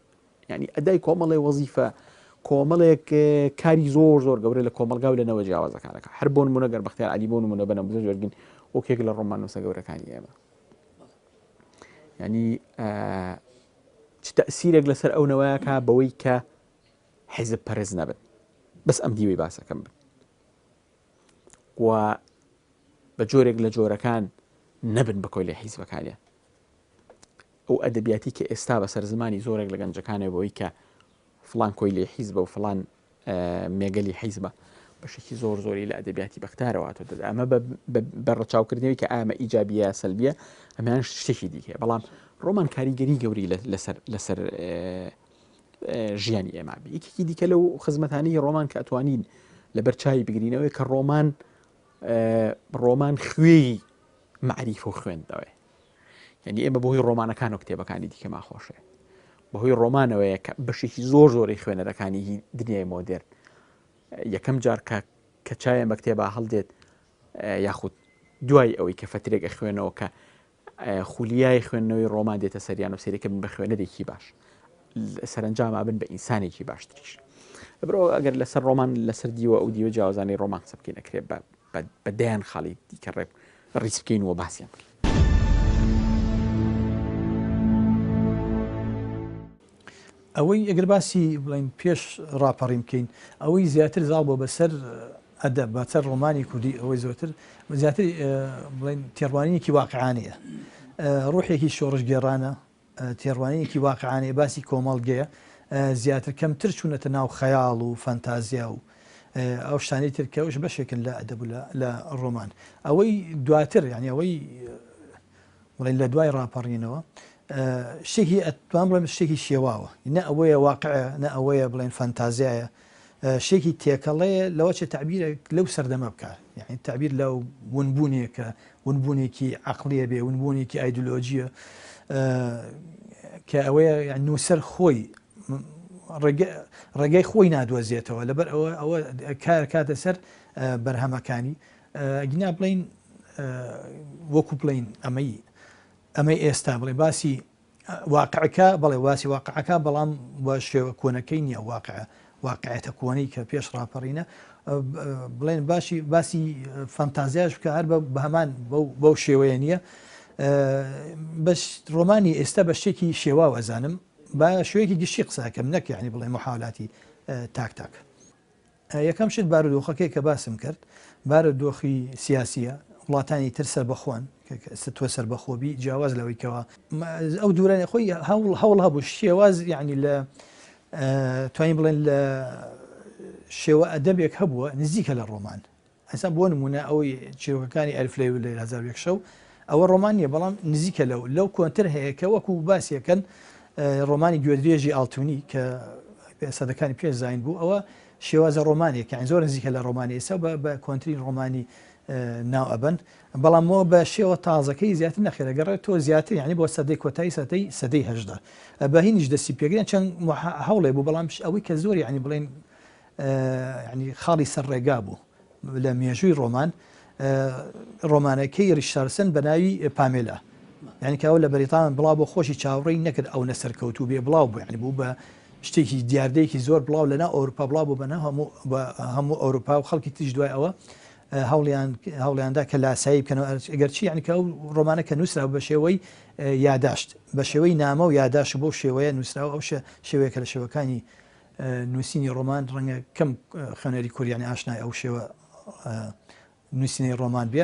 ینی ئەدای کۆمەڵێ وەزیفە کۆمەڵێک کاری زۆر زۆر گەورە لە کۆمەلگا و لە نەوە جیاوازەکانەکە هەر بۆ نمونە گەر بەختیار علی بۆ نمونە بەنە بزە جۆرگین وەکێک لە ڕۆماننووسە گەورەکانی ئێمە ینی چ تەئسیرێک لەسەر ئەو نەوەیە کا بەوەی کە حیزب پەرست نەبن بەس ئەم دیوەی باسەکەم بن و بە جۆرێک لە جۆرەکان نەبن بە کۆیلەی حیزبەکانیان ئەو ئەدەبیاتی کە ئێستا بەسەر زمانی زۆرێک لە گەنجەکانێ بەوەی کە فڵان کۆیلەی حیزبە و فڵان مێگەلی حیزبە بەشێکی زۆر زۆری لە ئەدەبیاتی بەختارەوە هاتۆتە ئەمە بە ڕەچاوکردنەوەی کە ئامە ئیجابیە یا سەلبیە ئەمیان شتێکی دیکەیە بەڵام ڕۆمان کاریگەری گەوری لەسەر لەسەر ژیانی ئێمە بێ یەکێکی دیکە لەو خزمەتانی ڕۆمان کە ئەتوانین لەبەر چاوی بگرینەوەی کە ڕۆمان ڕۆمان خوێی مەعریفە و خوێندنەوەیە یعنی ئێمە بەهۆی ڕۆمانەکان و کتێبەکانی دیکەمان خۆشێ بەهۆی ڕۆمانەوەیە کە بەشێکی زۆر زۆری خوێنەرەکانی دنیای مۆدێرن یەکەم جار کە کە چاویان بە کتێبا هەڵدێت یاخود دوای ئەوەی کە فترێک ئەخوێنەوە کە خولیای خوێندنەوەی ڕۆمان دێتە سەریان و سەیرەکە بن بە خوێنەرێکی باش سەرنجام ئەبن بە ئینسانێکی باشتریش لەبەرئەوە ئەگەر لەسەر ڕۆمان لەسەر دیوە ئەو دیوە جیاوازانەی ڕۆمان قسە بکەین ئەکرێت بە دەیان خاڵی دیکە ڕێک ڕیز بکەین و باسیان بکەین. ئەوەی ئەگەر باسی بڵێین پێش ڕاپەڕین بکەین ئەوەی زیاتر زاڵ بووە بەسەر ئەدەب بەسەر ڕۆمانی کوردی ئەوەی زۆرتر زیاتر بڵێن تێڕوانینێکی واقعانەیە ڕوحێکی شۆڕشگێڕانە تێڕوانینێکی واقعانەیە باسی کۆمەڵگەیە زیاتر کەمتر چوونەتە ناو خەیاڵ و فەنتازیا و ئەو شتانەی تر کە ئەوش بەشێکن لە ئەدەب و لە ڕۆمان ئەوەی دواتر یعنی ئەوەی بڵێن لە دوای ڕاپەڕینەوە شتێکی ئەتوان بڵێم شتێکی شێواوە نە ئەوەیە واقعە نە ئەوەیە بڵێن فەنتازیایە شتێکی تێکەڵەیە لەوە چێ تەعبیرێک لەو سەردەمە بکە یعنی تەعبیر لە ونبوونێکە ونبوونێکی عەقڵیە بێ ونبوونێکی ئایدۆلۆژیە کە ئەوەیە نووسەر خۆی ڕێگەی خۆی نادۆزێتەوە لەبەر ئەوە ئەوە کار کاتە سەر بەرهەمەکانی ئەگینا بڵێین وەکو بڵێین ئەمەی ئەمەی ئێستا بڵێ باسی واقعەکە بەڵێ باسی واقعەکە بەڵام بە شێوە کۆنەکەی نییە واقع واقعێتە کۆنەی کە پێش ڕاپەڕینە بڵێن باشی باسی فەنتازیاش بکە هەر بە هەمان بەو شێوەیە نییە بەس ڕۆمانی ئێستا بە شتێکی شێواوە ئەزانم بە شێوەیەکی گشتی قسەکەم نەک یعنی بڵێ محاولاتی تاک تاک. یەکەم شت بارودۆخەکەی کە باسم کرد بارودۆخی سیاسیە، وڵاتانی تر سەربەخۆن، تۆ سەربەخۆبی جیاواز لەوەی کەوا ئەو دوورانە خۆی هەوڵ هەوڵ هەبوو شێواز یعنی لە توانین بڵێن لە شێوە ئەدەبێک هەبووە نزیکە لە ڕۆمان ئەسا بۆ نمونە ئەوەی چیرۆکەکانی ئەلف لەیل و لەیلە 1001 شەو ئەوە ڕۆمان نییە بەڵام نزیکە لەو لەو کۆنتر هەیە کە وەکو باسیەکەن ڕۆمانی گوێدرێژی ئاڵتونی کە سەدەکانی پێش زین بوو ئەوە شێوازە ڕۆمانێک یان زۆر نزیکە لە ڕۆمانی ئێستا بە کۆنترین ڕۆمانی ناو ئەبەن بەڵام مۆ بە شێوە تازەکەی زیاتر نەخێرە گەڕێت تۆ زیاتر یعنی بۆ سەدەی کۆتایی سەدەی سەدەی هەژدە بە هینیش دەستی پێگرن چەند هەوڵێ بوو بەڵام ئەوەی کە زۆر یعنی بڵێن یعنی خاڵی سەر ڕێگا بوو لە مێژووی ڕۆمان ڕۆمانەکەی ڕیشارسن بە ناوی پامێلا یعنی کە ئەو لە بەریتان بڵاو بۆ خۆشی چاوەڕێی نەکرد ئەو نەسەرکەوتوو بێ بڵاو بوو یعنی بوو بە شتێکی دیاردەیەکی زۆر بڵاو لەنا ئەوروپا بڵاو بوو بەنا هەموو هەموو ئەوروپا و خەڵکی تریش دوای ئەوە هەوڵیان هەوڵیاندا کە لاسایی بکەنەوە ئەگەرچی یعنی کە ئەو ڕۆمانە کە نووسرا بە شێوەی یاداشت بە شێوەی نامە و یاداشت بۆ شێوەیە نووسراوە ئەو شێوەیە کە لە شێوەکانی نووسینی ڕۆمان ڕەنگە کەم خوێنەری کوریانی ئاشنای ئەو شێوە نووسینەی ڕۆمان بێ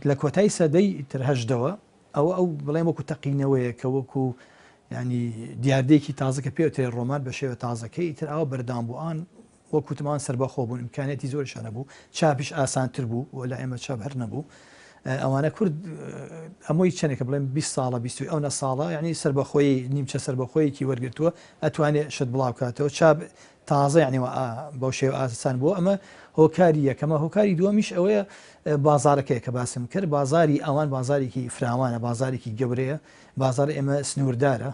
لە کۆتای سەدەی تر هەژدەوە ئەوە ئەو بڵێم وەکو تەقینەوەیە کە وەکو ینی دیاردەیەکی تازە کە پێوترێ ڕۆمان بە شێوە تازەکەی تر ئەوە بەردام بوو ئان وەکوتمان سربەخۆ بوون ئیمکانیەتی زۆریشانە بوو چاپیش ئاسانتر بوو و لە ئێمە چاپ هەر نەبوو ئەوانە کورد ئەمەی چەندێکە بڵێم 20 ساڵە 20 ئەو نە ساڵە یعنی سربەخۆی نیمچە سربەخۆیەکی وەرگتووە ئەتوانێ شت بڵاو کاتەوە چاپ تازە یعنی بەو شێوە ئاسان بوو ئەمە هۆکاری یەکەمە هۆکاری دووەمیش ئەوەیە بازارەکەی کە باسم کرد بازاری ئەوان بازارێکی فراوانە بازارێکی گەورەیە بازار ئێمە سنووردارە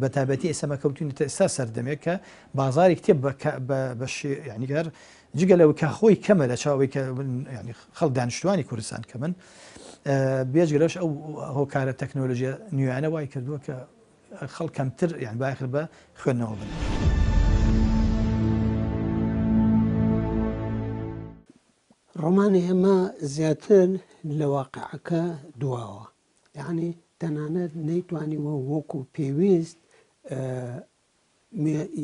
بە تایبەتی ئێستا کەوتوینەتە ئێستا سەردەمێک کە بازاری کتێب بە ینی گەر جگە لەوە کە خۆی کەمە لە چاوەی کە ینی خەڵک دانیشتوانی کوردستان کە من بێجگەلەش ئەو هۆکارە تەکنۆلۆژیە نوێیانە وای کردووە کە خەڵک کەمتر یان بایەخ بە خوێندنەوە بن. ڕۆمانی ئێمە زیاتر لە واقعەکە دواوە یعنی تەنانەت نەیتوانیوە وەکو پێویست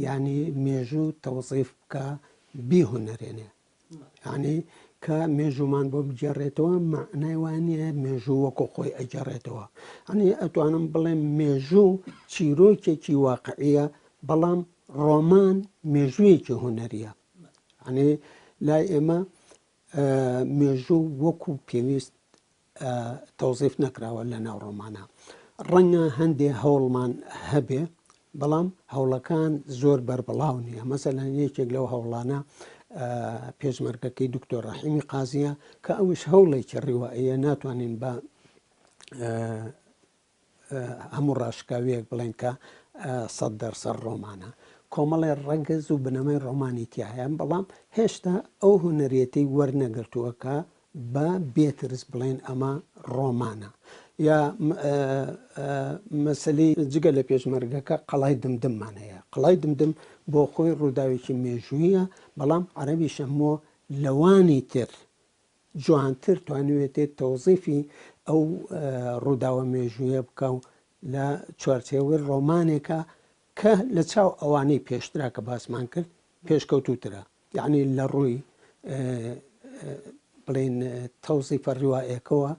یعنی مێژوو تەوزیف بکە بیهونەرێنێ یانی کە مێژوومان بۆ بگێڕێتەوە مەعنای وا نییە مێژوو وەکو خۆی ئەگەڕێتەوە ئەنی ئەتوانم بڵێم مێژوو چیرۆکێکی واقعیە بەڵام ڕۆمان مێژوویەکی هونەریە ئەنی لای ئێمە مێژوو وەکو پێویست تەوزیف نەکراوە لە ناو ڕۆمانە. ڕەنگە هەندێ هەوڵمان هەبێ بەڵام هەوڵەکان زۆر بەربڵاو نییە. مەسەلەن یەکێک لەو هەوڵانە پێشمەرگەکەی دکتۆر ڕەحیمی قازیە کە ئەوش هەوڵێکی ڕیوائیە ناتوانین بە هەموو ڕاشکاویەک بڵێن کە سەد دەرسەد ڕۆمانە. کۆمەڵێ ڕەگەز و بنەمای ڕۆمانی تیایە، بەڵام هێشتا ئەو هونەریەتەی وەرنەگرتووە کە بە بێ ترس بڵێن ئەمە ڕۆمانە. یا مەسەلەی جگە لە پێشمەرگەکە قەڵای دمدممان هەیە. قەڵای دمدم بۆ خۆی ڕووداوێکی مێژوویە، بەڵام عەرەبی شەمۆ لەوانی تر جوانتر توانیوێتێ تەوزیفی ئەو ڕووداوە مێژوویە بکا و لە چوارچێوەی ڕۆمانێکا کە لە چاو ئەوانەی پێشترا کە باسمان کرد پێشکەوتووترە یەعنی لە ڕووی بڵێین تەوزیفە ڕیوائێکەوە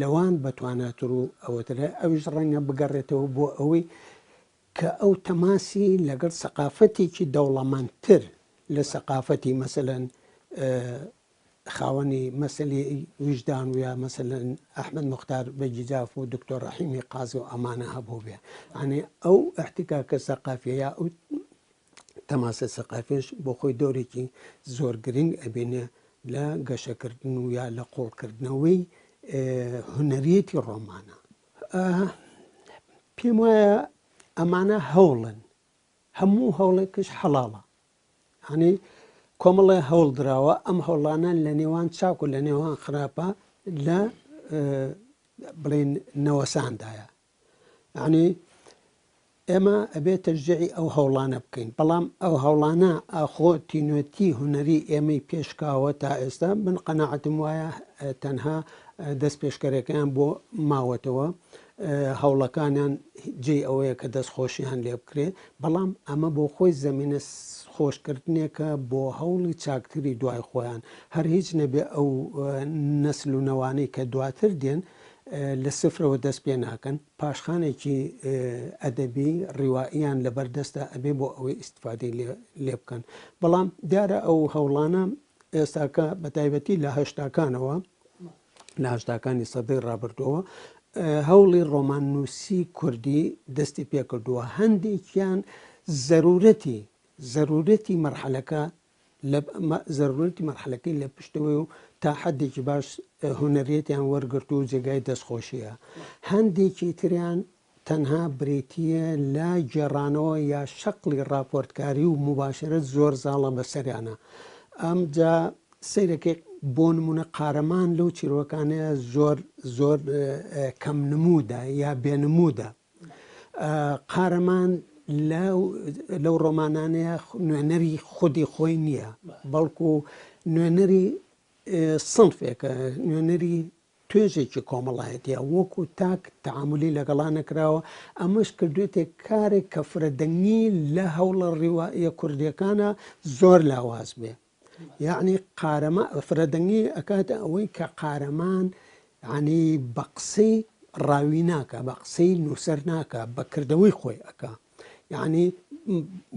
لەوان بەتواناتر و ئەوەترە ئەویش ڕەنگە بگەڕێتەوە بۆ ئەوەی کە ئەو تەماسی لەگەڵ سەقافەتێکی دەوڵەمەندتر لە سەقافەتی مەسەلەن خاوەنی مەسەلی ویژدان و یا مەسەلەن ئەحمەد موختار بەگی جاف و دکتۆر ڕەحیمی قازی و ئەمانە هەبووبێ یانی ئەو ئیحتیکاکە سەقافیە یا ئەو تەماسە سەقافیش بۆ خۆی دەورێکی زۆر گرنگ ئەبینێ لە گەشەکردن و یا لە قوڵکردنەوەی هونەریەتی ڕۆمانە پێم وایە ئەمانە هەوڵن هەموو هەوڵێکش حەڵاڵە یانی کۆمەڵێ هەوڵ دراوە ئەم هەوڵانە لە نێوان چاک و لە نێوان خراپە لە بڵین نەوەساندایە یعنی ئێمە ئەبێ تەشجیعی ئەو هەوڵانە بکەین بەڵام ئەو هەوڵانە ئاخۆ تینوێتی هونەری ئێمەی پێشکاوە تا ئێستا من قەناعەتم وایە تەنها دەست پێشکەرەکەیان بۆ ماوەتەوە. هەوڵەکانیان جێی ئەوەیە کە دەستخۆشیان لێ بکرێ، بەڵام ئەمە بۆ خۆی زەمینە خۆشکردنێکە بۆ هەوڵی چاکتری دوای خۆیان، هەر هیچ نەبێ ئەو نەسل و نەوانەی کە دواتر دێن لە سفرەوە دەست پێ ناکەن، پاشخانێکی ئەدەبی ڕیوائیان لەبەر دەستە ئەبێ بۆ ئەوەی ئیستفادەی لێ بکەن. بەڵام دیارە ئەو هەوڵانە ئێستاکە بە تایبەتی لە هەشتاکانەوە لە هەشتاکانی سەدەی ڕابردووەوە هەوڵی ڕۆماننووسی کوردی دەستی پێکردووە هەندێکیان زەرورەتی زەرورەتی مەرحەلەکە لە زەرورەتی مەرحەلەکەی لە پشتەوەی و تا حدێکی باش هونەریەتیان وەرگرت و جێگای دەستخۆشیە هەندێکی تریان تەنها بریتییە لە گێڕانەوە یا شەقڵی ڕاپۆرتکاری و موباشەرەت زۆر زاڵە بەسەریانا. ئەمجا سەیرەکەی بۆ نموونە قارەمان لەو چیرۆکانەیە زۆر زۆر کەم نموودە یا بێ نموودە. قارەمان لەو ڕۆمانانەیە نوێنەری خودی خۆی نییە، بەڵکو نوێنەری سنفێکە، نوێنەری توێژێکی کۆمەڵایەتیە وەکو تاک تەعامولی لەگەڵا نەکراوە، ئەمەش کردوێتێ کارێک کە فرەدەنگی لە هەوڵە ڕیوائیە کوردیەکانا زۆر لاواز بێ یەعنی قارەما فرەدەنگی ئەکاتە ئەوەی کە قارەمان یەعنی بە قسەی ڕاوی ناکا بە قسەی نووسەر ناکا بە کردەوەی خۆی ئەکا یەعنی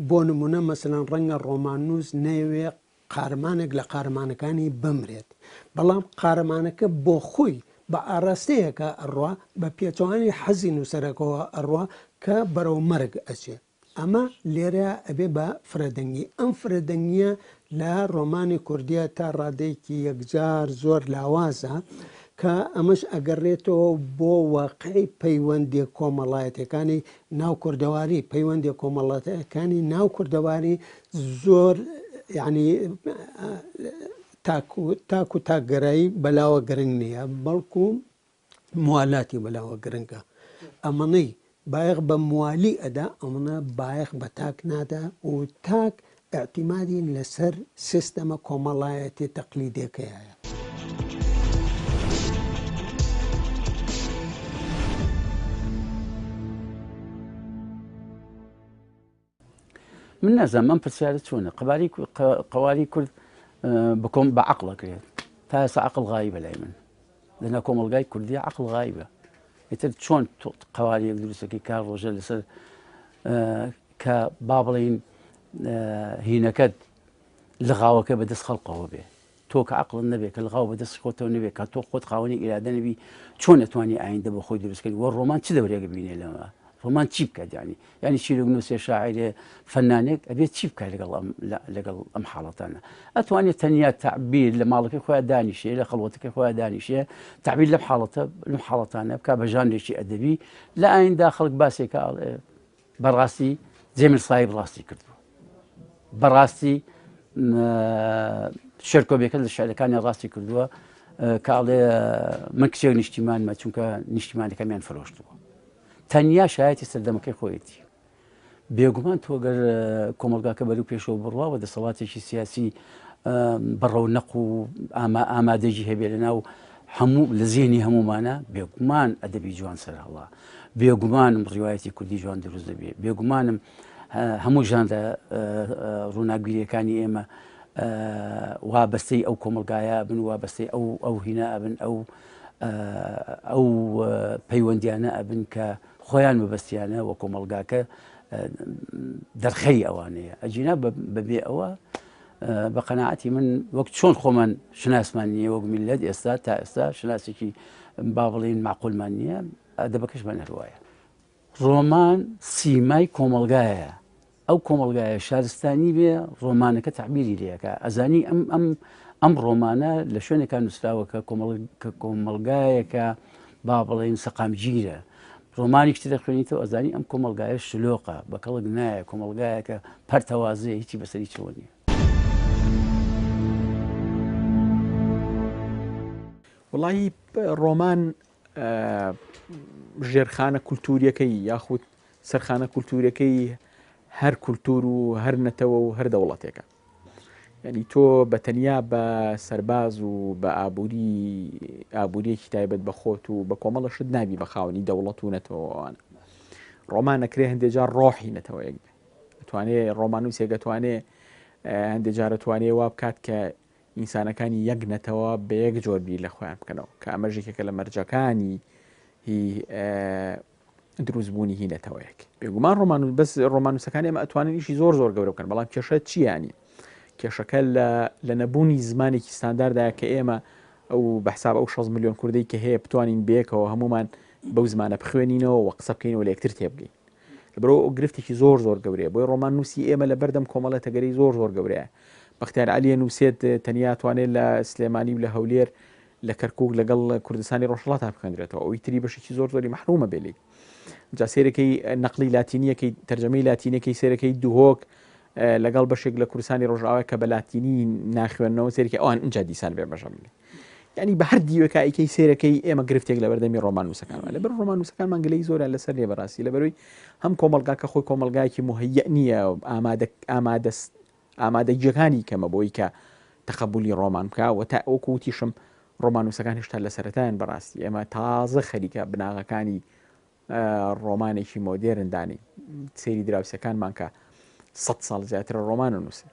بۆ نمونە مەسەلەن ڕەنگە ڕۆماننووس نەیەوێ قارەمانێک لە قارەمانەکانی بمرێت، بەڵام قارەمانەکە بۆ خۆی بە ئاراستەیەکا ئەڕوا، بە پێچەوانەی حەزی نووسەرەکەوە ئەڕوا کە بەرەو مەرگ ئەچێ. ئەمە لێرەیا ئەبێ بە فرەدەنگی. ئەم فرەدەنگییە لە ڕۆمانی کوردییا تا ڕادەیەکی یەکجار زۆر لاوازە کە ئەمەش ئەگەڕێتەوە بۆ واقعی پەیوەندییە کۆمەڵایەتییەکانی ناو کوردەواری، پەیوەندییە کۆمەڵایەتییەکانی ناو کوردەواری زۆر یعنی تاک و تاک و تاکگەرایی بەلاوە گرنگ نییە بەڵکو موالاتی بەلاوە گرنگە ئەمەنەی بایەخ بە موالی ئەدا ئەمەنە بایەخ بە تاک نادا و تاک ئیعتیمادی لەسەر سیستەمە کۆمەڵایەتیە تەقلیدیەکەیە. من نازانم ئەم پرسیارە چۆنە قەباری قەواری کورد بکۆم بە عقل ئەکرێت تا ئێستا عقل غایبە لای من لەنا کۆمەڵگای کوردی عقل غایبە ئیتر چۆن قەواریەک دروستەکەی کار ڕۆژە لەسەر کە با بڵین هینەکەت لغاوەکە بەدەست خەڵقەوە بێ تۆ کە عەقڵت نەبێ کە لغاو بە دەستی خۆتەوە نەبێ کە تۆ خۆت خاوەنی ئیرادە نەبی چۆن ئەتوانی ئایندە بۆ خۆی دروست کەی وە ڕۆمان چ دەورێک بینێ لەمە ڕۆمان چی بکات یعنی یعنی چیرۆک نووسێ شاعرێ فەنانێک ئەبێت چی بکات لەگەڵ ئەم لەگەڵ ئەم حاڵەتانە ئەتوانێت تەنیا تعبیر لە ماڵەکەی خۆیان دانیشێ لە خەڵوەتەکەی خۆیان دانیشێ تعبیر لەم حاڵەتە لەم حاڵەتانە بک بە ژانرێکی ئەدەبی لە ئایندا خەڵک باسێکە ئەڵێ بەڕاستی جەمیل سایب ڕاستی کردووە بەڕاستی شێرکۆ بێکەس لە شعرەکانی ڕاستی کردووە کە ئەڵێ من کچێک نیشتیمانمە چونکە نیشتیمانەکەمیان فرۆشتووە تەنیا شایەتی سەردەمەکەی خۆیەتی بێگومان تۆ گەر کۆمەلگاکە بەرو پێشەوە بڕوا و دەسەڵاتێکی سیاسی بەڕەونەق و ئامادەگی هەبێ لە ناو هەموو لە زیهنی هەموومانە بێگومان ئەدەبی جوان سەرهەڵا بێگومانم ڕیوایەتی کوردی جوان دروست دەبێ بێگومانم هەموو ژانرە ڕووناکبیریەکانی ئێمە وابەستەی ئەو کۆمەلگایە بن وابەستەی ئەو ئەو هینە ئەبن ئەو ئەو پەیوەندیانە ئەبن کە خۆیان مەبەستیانە و کۆمەلگاکە دەرخەری ئەوانەیە ئەجینا بەبێ ئەوە بە قەناعەتی من وەک چۆن خۆمان شوناسمان نییە وەک میللەت ئێستا تا ئێستا شوناسێکی با بڵێین مەعقولمان نییە ئەدەبەکەشمان هەر وایە. ڕۆمان سیمای کۆمەڵگایە ئەو کۆمەڵگایە شارستانی بێ ڕۆمانەکە تەعبیری لێکا ئەزانی ئەم ئەم ئەم ڕۆمانە لە شوێنێکا نووسراوە کە کۆمەڵ کە کۆمەڵگایەکە با بڵێین سەقامگیرە ڕۆمانێکی تر دەخوێنیتەوە ئەزانی ئەم کۆمەڵگایە شلۆقە بە کەڵک نایە کۆمەڵگایەکە پەرتەوازەیە هیچی بەسەر هیچەوە نییە. وەڵایی ڕۆمان ژێرخانە کولتووریەکەی یاخود سەرخانە کولتوورەکەی هەر کولتوور و هەر نەتەوە و هەر دەوڵەتێکە. یعنی تۆ بە تەنیا بە سەرباز و بە ئابووری ئابووریەکی تایبەت بە خۆت و بە کۆمەڵە شت نابی بە خاوەنی دەوڵەت و نەتەوەوانە. ڕۆمان ئەکرێ هەندێ جار ڕۆحی نەتەوەیەک بێ. ئەتوانێ ڕۆماننووسێک ئەتوانێ هەندێ جار ئەتوانێ وا بکات کە ئینسانەکانی یەک نەتەوە بە یەک جۆر بیر لە خۆیان بکەنەوە کە ئەمەش یەکێکە لە مەرجەکانی هی دروستبوونی هی نەتەوەیەک بێگومان ڕۆمان بەس ڕۆمانوسەکانی ئەمە ئەتوانن ئیشی زۆر زۆر گەورە بکەن بەڵام کێشە چیانی کێشەکە لە لە نەبوونی زمانێکی ستانداردایە کە ئێمە ئەو بەحساب ئەو 6 میلیۆن کوردەی کە هەیە بتوانین بێکەوە هەمومان بەو زمانە بخوێنینەوە و قسە بکەینەوە لە یەکتر تێبگەین لەبەرئەوە ئەو گرفتێکی زۆر زۆر گەورەیە بۆیە ڕۆماننووسی ئێمە لە بەردەم کۆمەڵە تەگەرەی زۆر زۆر گەورەیە بەختیار عەلیە نووسێت تەنیا توانێت لە سلێمانی و لە هەولێر لە کەرکک لەگەڵ کوردستانی ڕۆژهەڵاتا بخوێندرێتەوە ئەوی تری بەشێکی زۆر زۆری مەحرومە بێ لێی جا سێرەکەی نەقلی لاتینیەکەی تەرجەمەی لاتینەکەی سێرەکەی دهۆک لەگەڵ بەشێک لە کوردستانی ڕۆژئاوا کە بە لاتینی ناخوێندنەوە سێرەکە ئەوان ئینجا دیسان بێ بەشە بێ یعنی بە هەر دیوێکا ئیکەی سێرەکەی ئێمە گرفتێک لە بەردەمی ڕۆماننووسەکانمان لەبەر ڕۆماننووسەکانمان گلەی زۆریان لەسەر نیە بەڕاستی لەبەرەوەی هەم کۆمەڵگاکە خۆی کۆمەڵگایەکی مهەیئ نییە ئامادە ئامادە ئامادەگیەکانی کەمە بۆی کە تەقەبولی ڕۆمان بکە و تا وەکو وتیشم ڕۆماننووسەکان هێشتا لە سەرەتایان بەڕاستی ئێمە تازە خەریکە بناغەکانی ڕۆمانێکی مۆدێرن دانی سەیری دراوسەکانمان کە سە ساڵ زیاترە ڕۆمان نووسن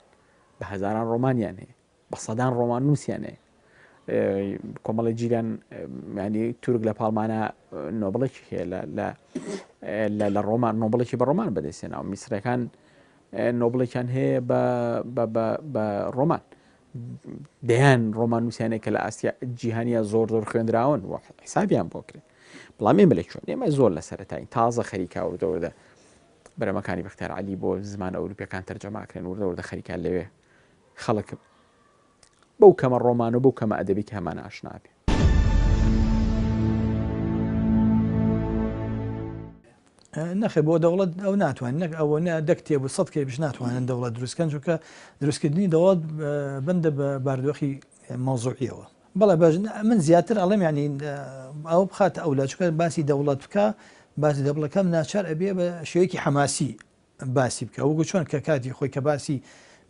بە هەزاران ڕۆمانیان هەیە بە سەدان ڕۆماننووسیان هەیە کۆمەڵی جیران ینی تورک لە پاڵمانە نۆبڵێکی هەیە لە لە ڕۆمان نۆبڵێکی بە ڕۆمان بەدەستێناوە میسرەکان نۆبڵێکیان هەیە بە ڕۆمان دەیان ڕۆمان نووسیانێک کە لە ئاسیا جیهانیە زۆر زۆر خوێنراون و حسابیان بۆ کرێ بەڵام ئێمە لە کوێن ئێمە زۆر لە سەرەتاین تازە خەریکا وردە وردە بەرەمەکانی بەختیار عەلی بۆ زمانە ئەوروپیەکان تەرجەماکرێن وردە وردە خەریکا لەوێ خەڵک بەو کەمە ڕۆمان و بەو کەمە ئەدەبی کە هەمانە ئاشنا بێ. نەخێر بۆ دەوڵەت ئەو ناتوانێت نەک ئەوە نە دە کتێب و سەد کتێبیش ناتوانن دەوڵەت دروست کەن چونکە دروستکردنی دەوڵەت بەندە بە باردۆخی مەوزوعیەوە بەڵێ باش من زیاتر ئەڵێم یعنی ئەو بخاتە ئەولا چونکە باسی دەوڵەت بکە باسی دەوڵەکەم ناچار ئەبێ بە شێوەیەکی حەماسی باسی بکا وەکو چۆن کە کاتی خۆی کە باسی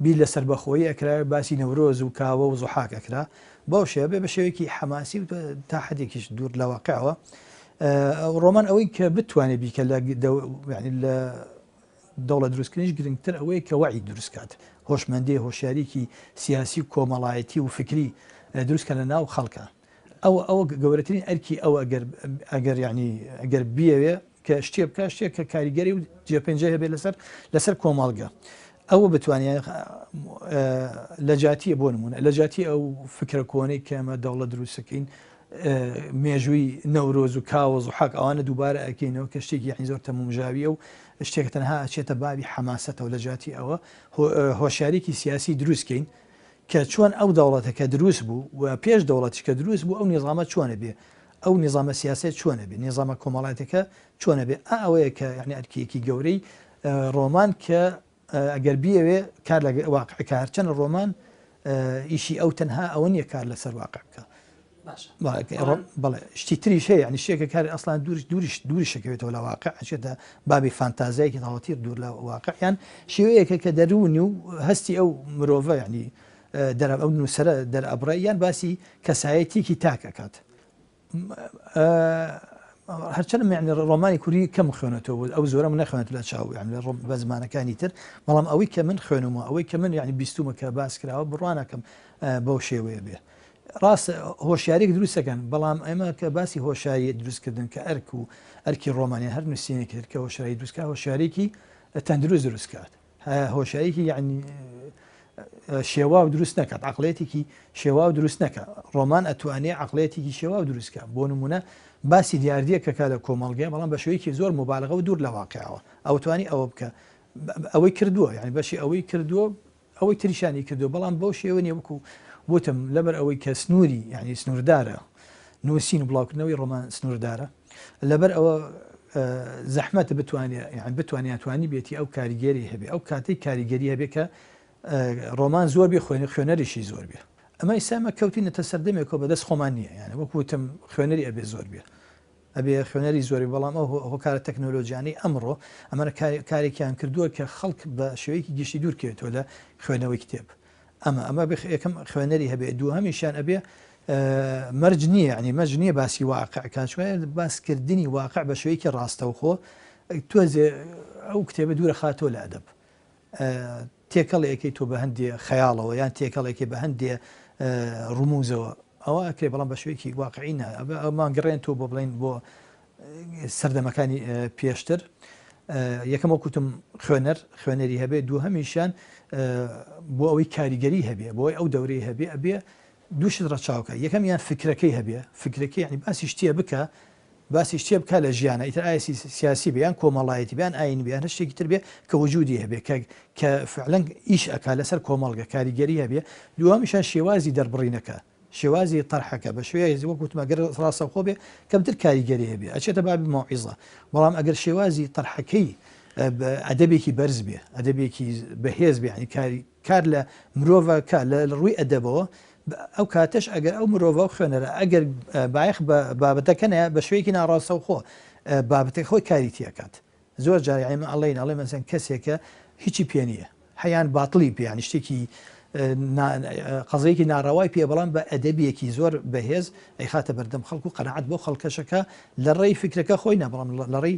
بیر لە سەربەخۆیی ئەکرا باسی نەورۆز و کاوە و زوحاک ئەکرا بەو شێوە بێ بە شێوەیەکی حەماسی و تا حدێکیش دوور لە واقعەوە ڕۆمان ئەوەی کە بتوانێت بیکە لە یعنی لە دەوڵەت دروستکردنیش گرنگتر ئەوەیە کە وەعی دروستکات هۆشمەندی هۆشیاریکی سیاسی و کۆمەڵایەتی و فکری دروستکە لە ناو خەڵکە ئەو ئەوە گەورەترین ئەرکی ئەو ئەگەر ئەگەر یعنی ئەگەر بیەوێ کە شتێ بکا شتێک کە کاریگەری و جێپەنجەی هەبێت لەسەر لەسەر کۆمەڵگە ئەوە بتوانێت لە جاتیە بۆ نمونە لە جاتی ئەو فکرە کۆنەی کە ئەمە دەوڵەت دروستەکەین مێژووی نەورۆز و کاوە زوحاک ئەوانە دووبارە ئەکەینەوە کە شتێکی یعنی زۆر تەمومژاویە و شتێک تەنها ئەچێتە بابی حەماسەتەوە لە جاتی ئەوە هۆشیاریکی سیاسی دروستکەین کە چۆن ئەو دەوڵەتە کە دروست بوو و پێش دەوڵەتیش کە دروست بوو ئەو نیزامە چۆن ئەبێ ئەو نیزامە سیاسیە چۆن ئەبێ نیزامە کۆمەڵایەتەکە چۆن ئەبێ ئا ئەوەیە کە یعنی ئەرکێکی گەورەی ڕۆمان کە ئەگەر بیەوێ کار لە واقع کە هەرچەند ڕۆمان ئیشی ئەو تەنها ئەوە نییە کار لەسەر واقع بکە بەڵێ شتی تریش هەیە یعنی شتێکە کاری ئەسڵان دووریش دووریش دووریشەکەوێتەوە لە واقع ئەچێتە بابی فانتازیایەکی تەواوەتی دوور لە واقع یان شێوەیەکە کە دەروونی و هەستی ئەو مرۆڤە یعنی دەر ئەو نووسەرە دەرئەبڕێ یان باسی کەسایەتیەکی تاک ئەکات هەرچەند یعنی ڕۆمانی کوردی کەم خوێنێتەوە ئەو زۆرە من نەخوێنێت لە چاو یعنی لە بە زمانەکانی تر بەڵام ئەوەی کە من خوێنمەوە ئەوەی کە من یعنی بیستومە کە باس کراوە بڕوانەکەم بەو شێوەیە بێ ڕاستە هۆشیاریەک دروست دەکەن، بەڵام ئێمە کە باسی هۆشیاری دروستکردن کە ئەرک و ئەرکی ڕۆمان یان هەر نووسینێکی تر کە هۆشیاری دروست کات هۆشیاریەکی تەندروست دروست کات هۆشیاریەکی یعنی شێواو دروست نەکات عقلێتێکی شێواو دروست نەکە ڕۆمان ئەتوانێ عقلێتێکی شێواو دروستکە بۆ نمونە باسی دیاردیەکەکە لە کۆمەڵگەی بەڵام بە شێوەیەکی زۆر مبالغە و دوور لە واقعەوە ئەوتوانی ئەوە بکە ئەوەی کردووە یعنی بەشی ئەوەی کردووە ئەوەی تریشانی کردووە بەڵام بەو شێوە نیە وەکو وتم لەبەر ئەوەی کە سنووری یعنی سنووردارە نووسین و بڵاوکردنەوەی ڕۆمان سنووردارە لەبەر ئەوە زەحمەتە بتوانێت یان بتوانێت توانی بێتی ئەو کاریگەری هەبێ ئەو کاتەی کاریگەری هەبێ کە ڕۆمان زۆر بێ خوێن خوێنەریشی زۆر بێ ئەمە ئیسامە کەوتینەتە سەردەمێکەوە بەدەست خۆمان نییە یانە وەکو وتم خوێنەری ئەبێ زۆر بێ ئەبێ خوێنەری زۆر بێ، بەڵام ئەو هۆکارە تەکنۆلۆجیانەی ئەمڕۆ ئەمانە کارێکیان کردووە کە خەڵک بە شێوەیەکی گشتی دوور کەوێتەوە لە خوێندنەوەی کتێب. ئەمە ئەمە بێ یەکەم خوێنەری هەبێ دووهەمیشیان ئەبێ مەرج نییە ینی مەرج نییە باسی واقع کات چونکە باسکردنی واقع بە شێوەیەکی ڕاستەوخۆ تۆزێ ئەو کتێبە دوورە خاتەوە لە ئەدەب تێکەڵێکی تۆ بە هەندێ خەیاڵەوە یان تێکەڵێکی بە هەندێ ڕموزەوە ئەوە ئەکرێ بەڵام بە شێوەیەکی واقعی نا ئەمان گەڕێن تۆ بۆ بڵین بۆ سەردەمەکانی پێشتر یەکەم وەک وتم خوێنەر خوێنەری هەبێ دووهەمیشیان بۆ ئەوەی کاریگەری هەبێ بۆی ئەو دەورەی هەبێ ئەبێ دوو شت ڕەچاوکە یەکەم یان فکرەکەی هەبێ فکرەکەی یعنی باسی شتێ بکە باسی شتێ بکە لە ژیانە ئیتر ئایا سیاسی بێ یان کۆمەڵایەتی بیان ئاین بیان هەر شتێکی تر بێ کە وجودی هەبێ کە کە فعلەن ئیش ئەکا لەسەر کۆمەڵگە کاریگەری هەبێ دووەمیشان شێوازی دەربڕینەکە شێوازی تەرحەکە بە شێوەیەک وەک وتم ئەگەر ڕاستەوخۆ بێ کەمتر کاریگەری هەبێ ئەچێتە بابی مەوعیزە بەڵام ئەگەر شێوازی تەرحەکەی ئەدەبێکی بەرز بێ ئەدەبێکی بەهێز بێ یعنی کاری کار لە مرۆڤەکە لە ڕووی ئەدەبەوە ئەو کاتەش ئەگەر ئەو مرۆڤە و خوێنەرە ئەگەر بایەخ بە بابەتەکە نەیە بە شێوەیەکی ناڕاستەوخۆ بابەتەکە خۆی کاری تیاکات زۆر جار یانی من ئەڵێین ئەڵێ مەسەن کەسێکە هیچی پێ نییە هەیان باتڵی پێ یانی شتێکی قەزەیەکی ناڕەوای پێ بەڵام بە ئەدەبیەکی زۆر بەهێز ئەیخاتە بەردەم خەڵک و قەناعەت بۆ خەڵکەشەکە لە ڕێی فکرەکە خۆی نا بەڵام لە ڕێی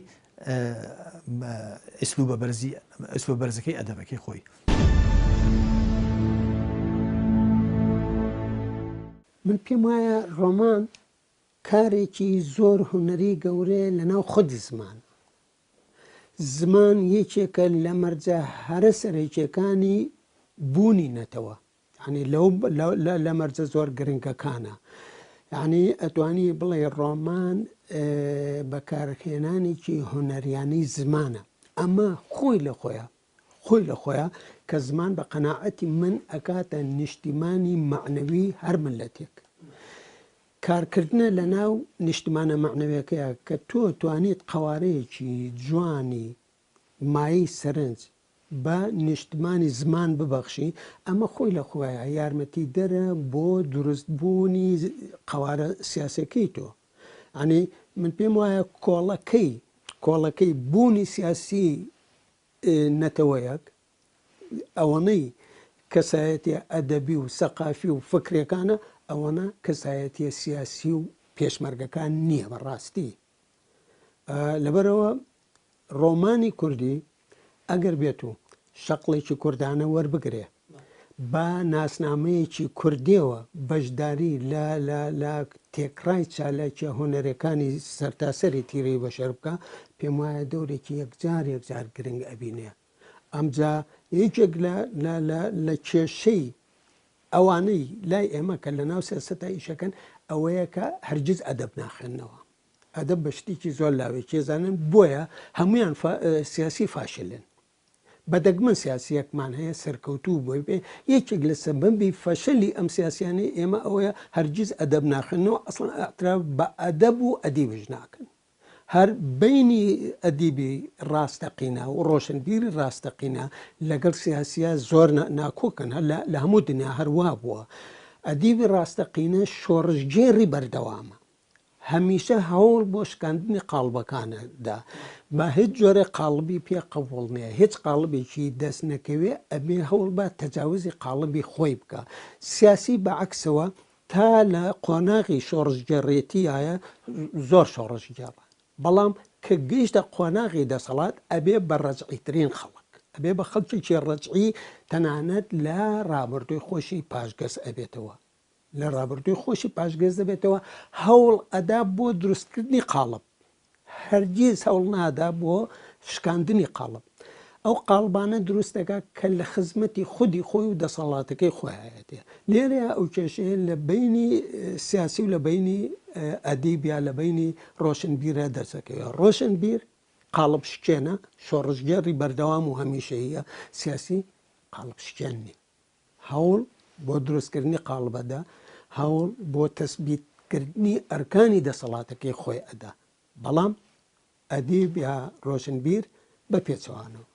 ئیسلوبە بەرزی ئیسلوب بەرزەکەی ئەدەبەکەی خۆی. من پێم وایە ڕۆمان کارێکی زۆر هونەری گەورەیە لەناو خودی زمان. زمان یەکێکە لە مەرجە هەرە سەرەکیەکانی بوونی نەتەوە. یانی لەو لە مەرجە زۆر گرنگەکانە. یانی ئەتوانی بڵێ ڕۆمان بەکارهێنانێکی هونەریانەی زمانە. ئەمە خۆی لە خۆیا خۆی لە خۆیا کە زمان بە قەناعەتی من ئەکاتە نیشتیمانی مەعنەوی هەر مللەتێک. کارکردنە لە ناو نیشتمانە مەعنەویەکەیا کە تۆ توانیت قەوارەیەکی جوانی مایەی سەرنج بە نیشتمانی زمان ببەخشی، ئەمە خۆی لە خۆیا یارمەتیدەرە بۆ دروست بوونی قەوارە سیاسیەکەی تۆ. یانی من پێم وایە کۆڵەکەی کۆڵەکەی بوونی سیاسی نەتەوەیەک ئەوەنەی کەسایەتیە ئەدەبی و سەقافی و فکرێکانە ئەوەنە کەسایەتیە سیاسی و پێشمەرگەکان نییە بەڕاستی لەبەرئەوە ڕۆمانی کوردی ئەگەر بێت و شەقڵێکی کوردانە وەربگرێ بە ناسنامەیەکی کوردیەوە بەشداری لە لە لە تێکڕای چالاکیە هونەرەکانی سەرتاسەری تیرەی بەشەر بکا پێم وایە دەورێکی یەکجار یەکجار گرنگ ئەبینێ ئەمجا یەکێک لە لە لە لە کێشەی ئەوانەی لای ئێمە کە لە ناو سیاسەتا ئیشەکەن ئەوەیە کە هەرگیز ئەدەب ناخوێننەوە ئەدەب بە شتێکی زۆر لاوەکی ئەزانن بۆیە هەمویان سیاسی فاشلن بە دەگمەن سیاسیەکمان هەیە سەرکەوتوو بۆی بێ یەکێک لە سەبەبی فەشەلی ئەم سیاسیانەی ئێمە ئەوەیە هەرگیز ئەدەب ناخوێنەوە ئەسڵەن ئەعتراف بە ئەدەب و ئەدیبش ناکەن هەر بەینی ئەدیبی ڕاستەقینە و ڕۆشنبیری ڕاستەقینە لەگەڵ سیاسیە زۆر ناکۆکن هەر لە هەموو دنیا هەر وا بووە ئەدیبی ڕاستەقینە شۆڕشگێڕی بەردەوامە هەمیشە هەوڵ بۆ شکاندنی قاڵبەکان ئەدا، با هیچ جۆرێک قاڵبی پێ قبوڵ نیە، هیچ قاڵبێکی دەست نەکەوێ ئەبێ هەوڵ با تەجاوزی قاڵبی خۆی بکا، سیاسی بە عەکسەوە تا لە قۆناغی شۆڕشگێڕێتیایە زۆر شۆڕشگێڕە، بەڵام کە گەیشتە قۆناغی دەسەڵات ئەبێ بە ڕەجعیترین خەڵک، ئەبێ بە خەڵکێکی ڕەجعی تەنانەت لە ڕابردووی خۆشی پاشگەز ئەبێتەوە. لە ڕابردووی خۆشی پاشگەز دەبێتەوە، هەوڵ ئەدا بۆ دروستکردنی قاڵب، هەرگیز هەوڵ نادا بۆ شکاندنی قاڵب. ئەو قاڵبانە دروست دەکا کە لە خزمەتی خودی خۆی و دەسەڵاتەکەی خۆیایەتی. لێرەیا ئەو کێشەیە لە بەینی سیاسی و لە بەینی ئەدیب یا لە بەینی ڕۆشنبیرا دەرسەکەوێ. ڕۆشنبیر قاڵب شکێنە، شۆڕشگێڕی بەردەوام و هەمیشەییە، سیاسی قاڵب شکێن نیە. هەوڵ بۆ دروستکردنی قاڵب ئەدا، هەوڵ بۆ تەسبیتکردنی ئەرکانی دەسەڵاتەکەی خۆی ئەدا، بەڵام ئەدیب یا ڕۆشنبیر بە پێچەوانەوە.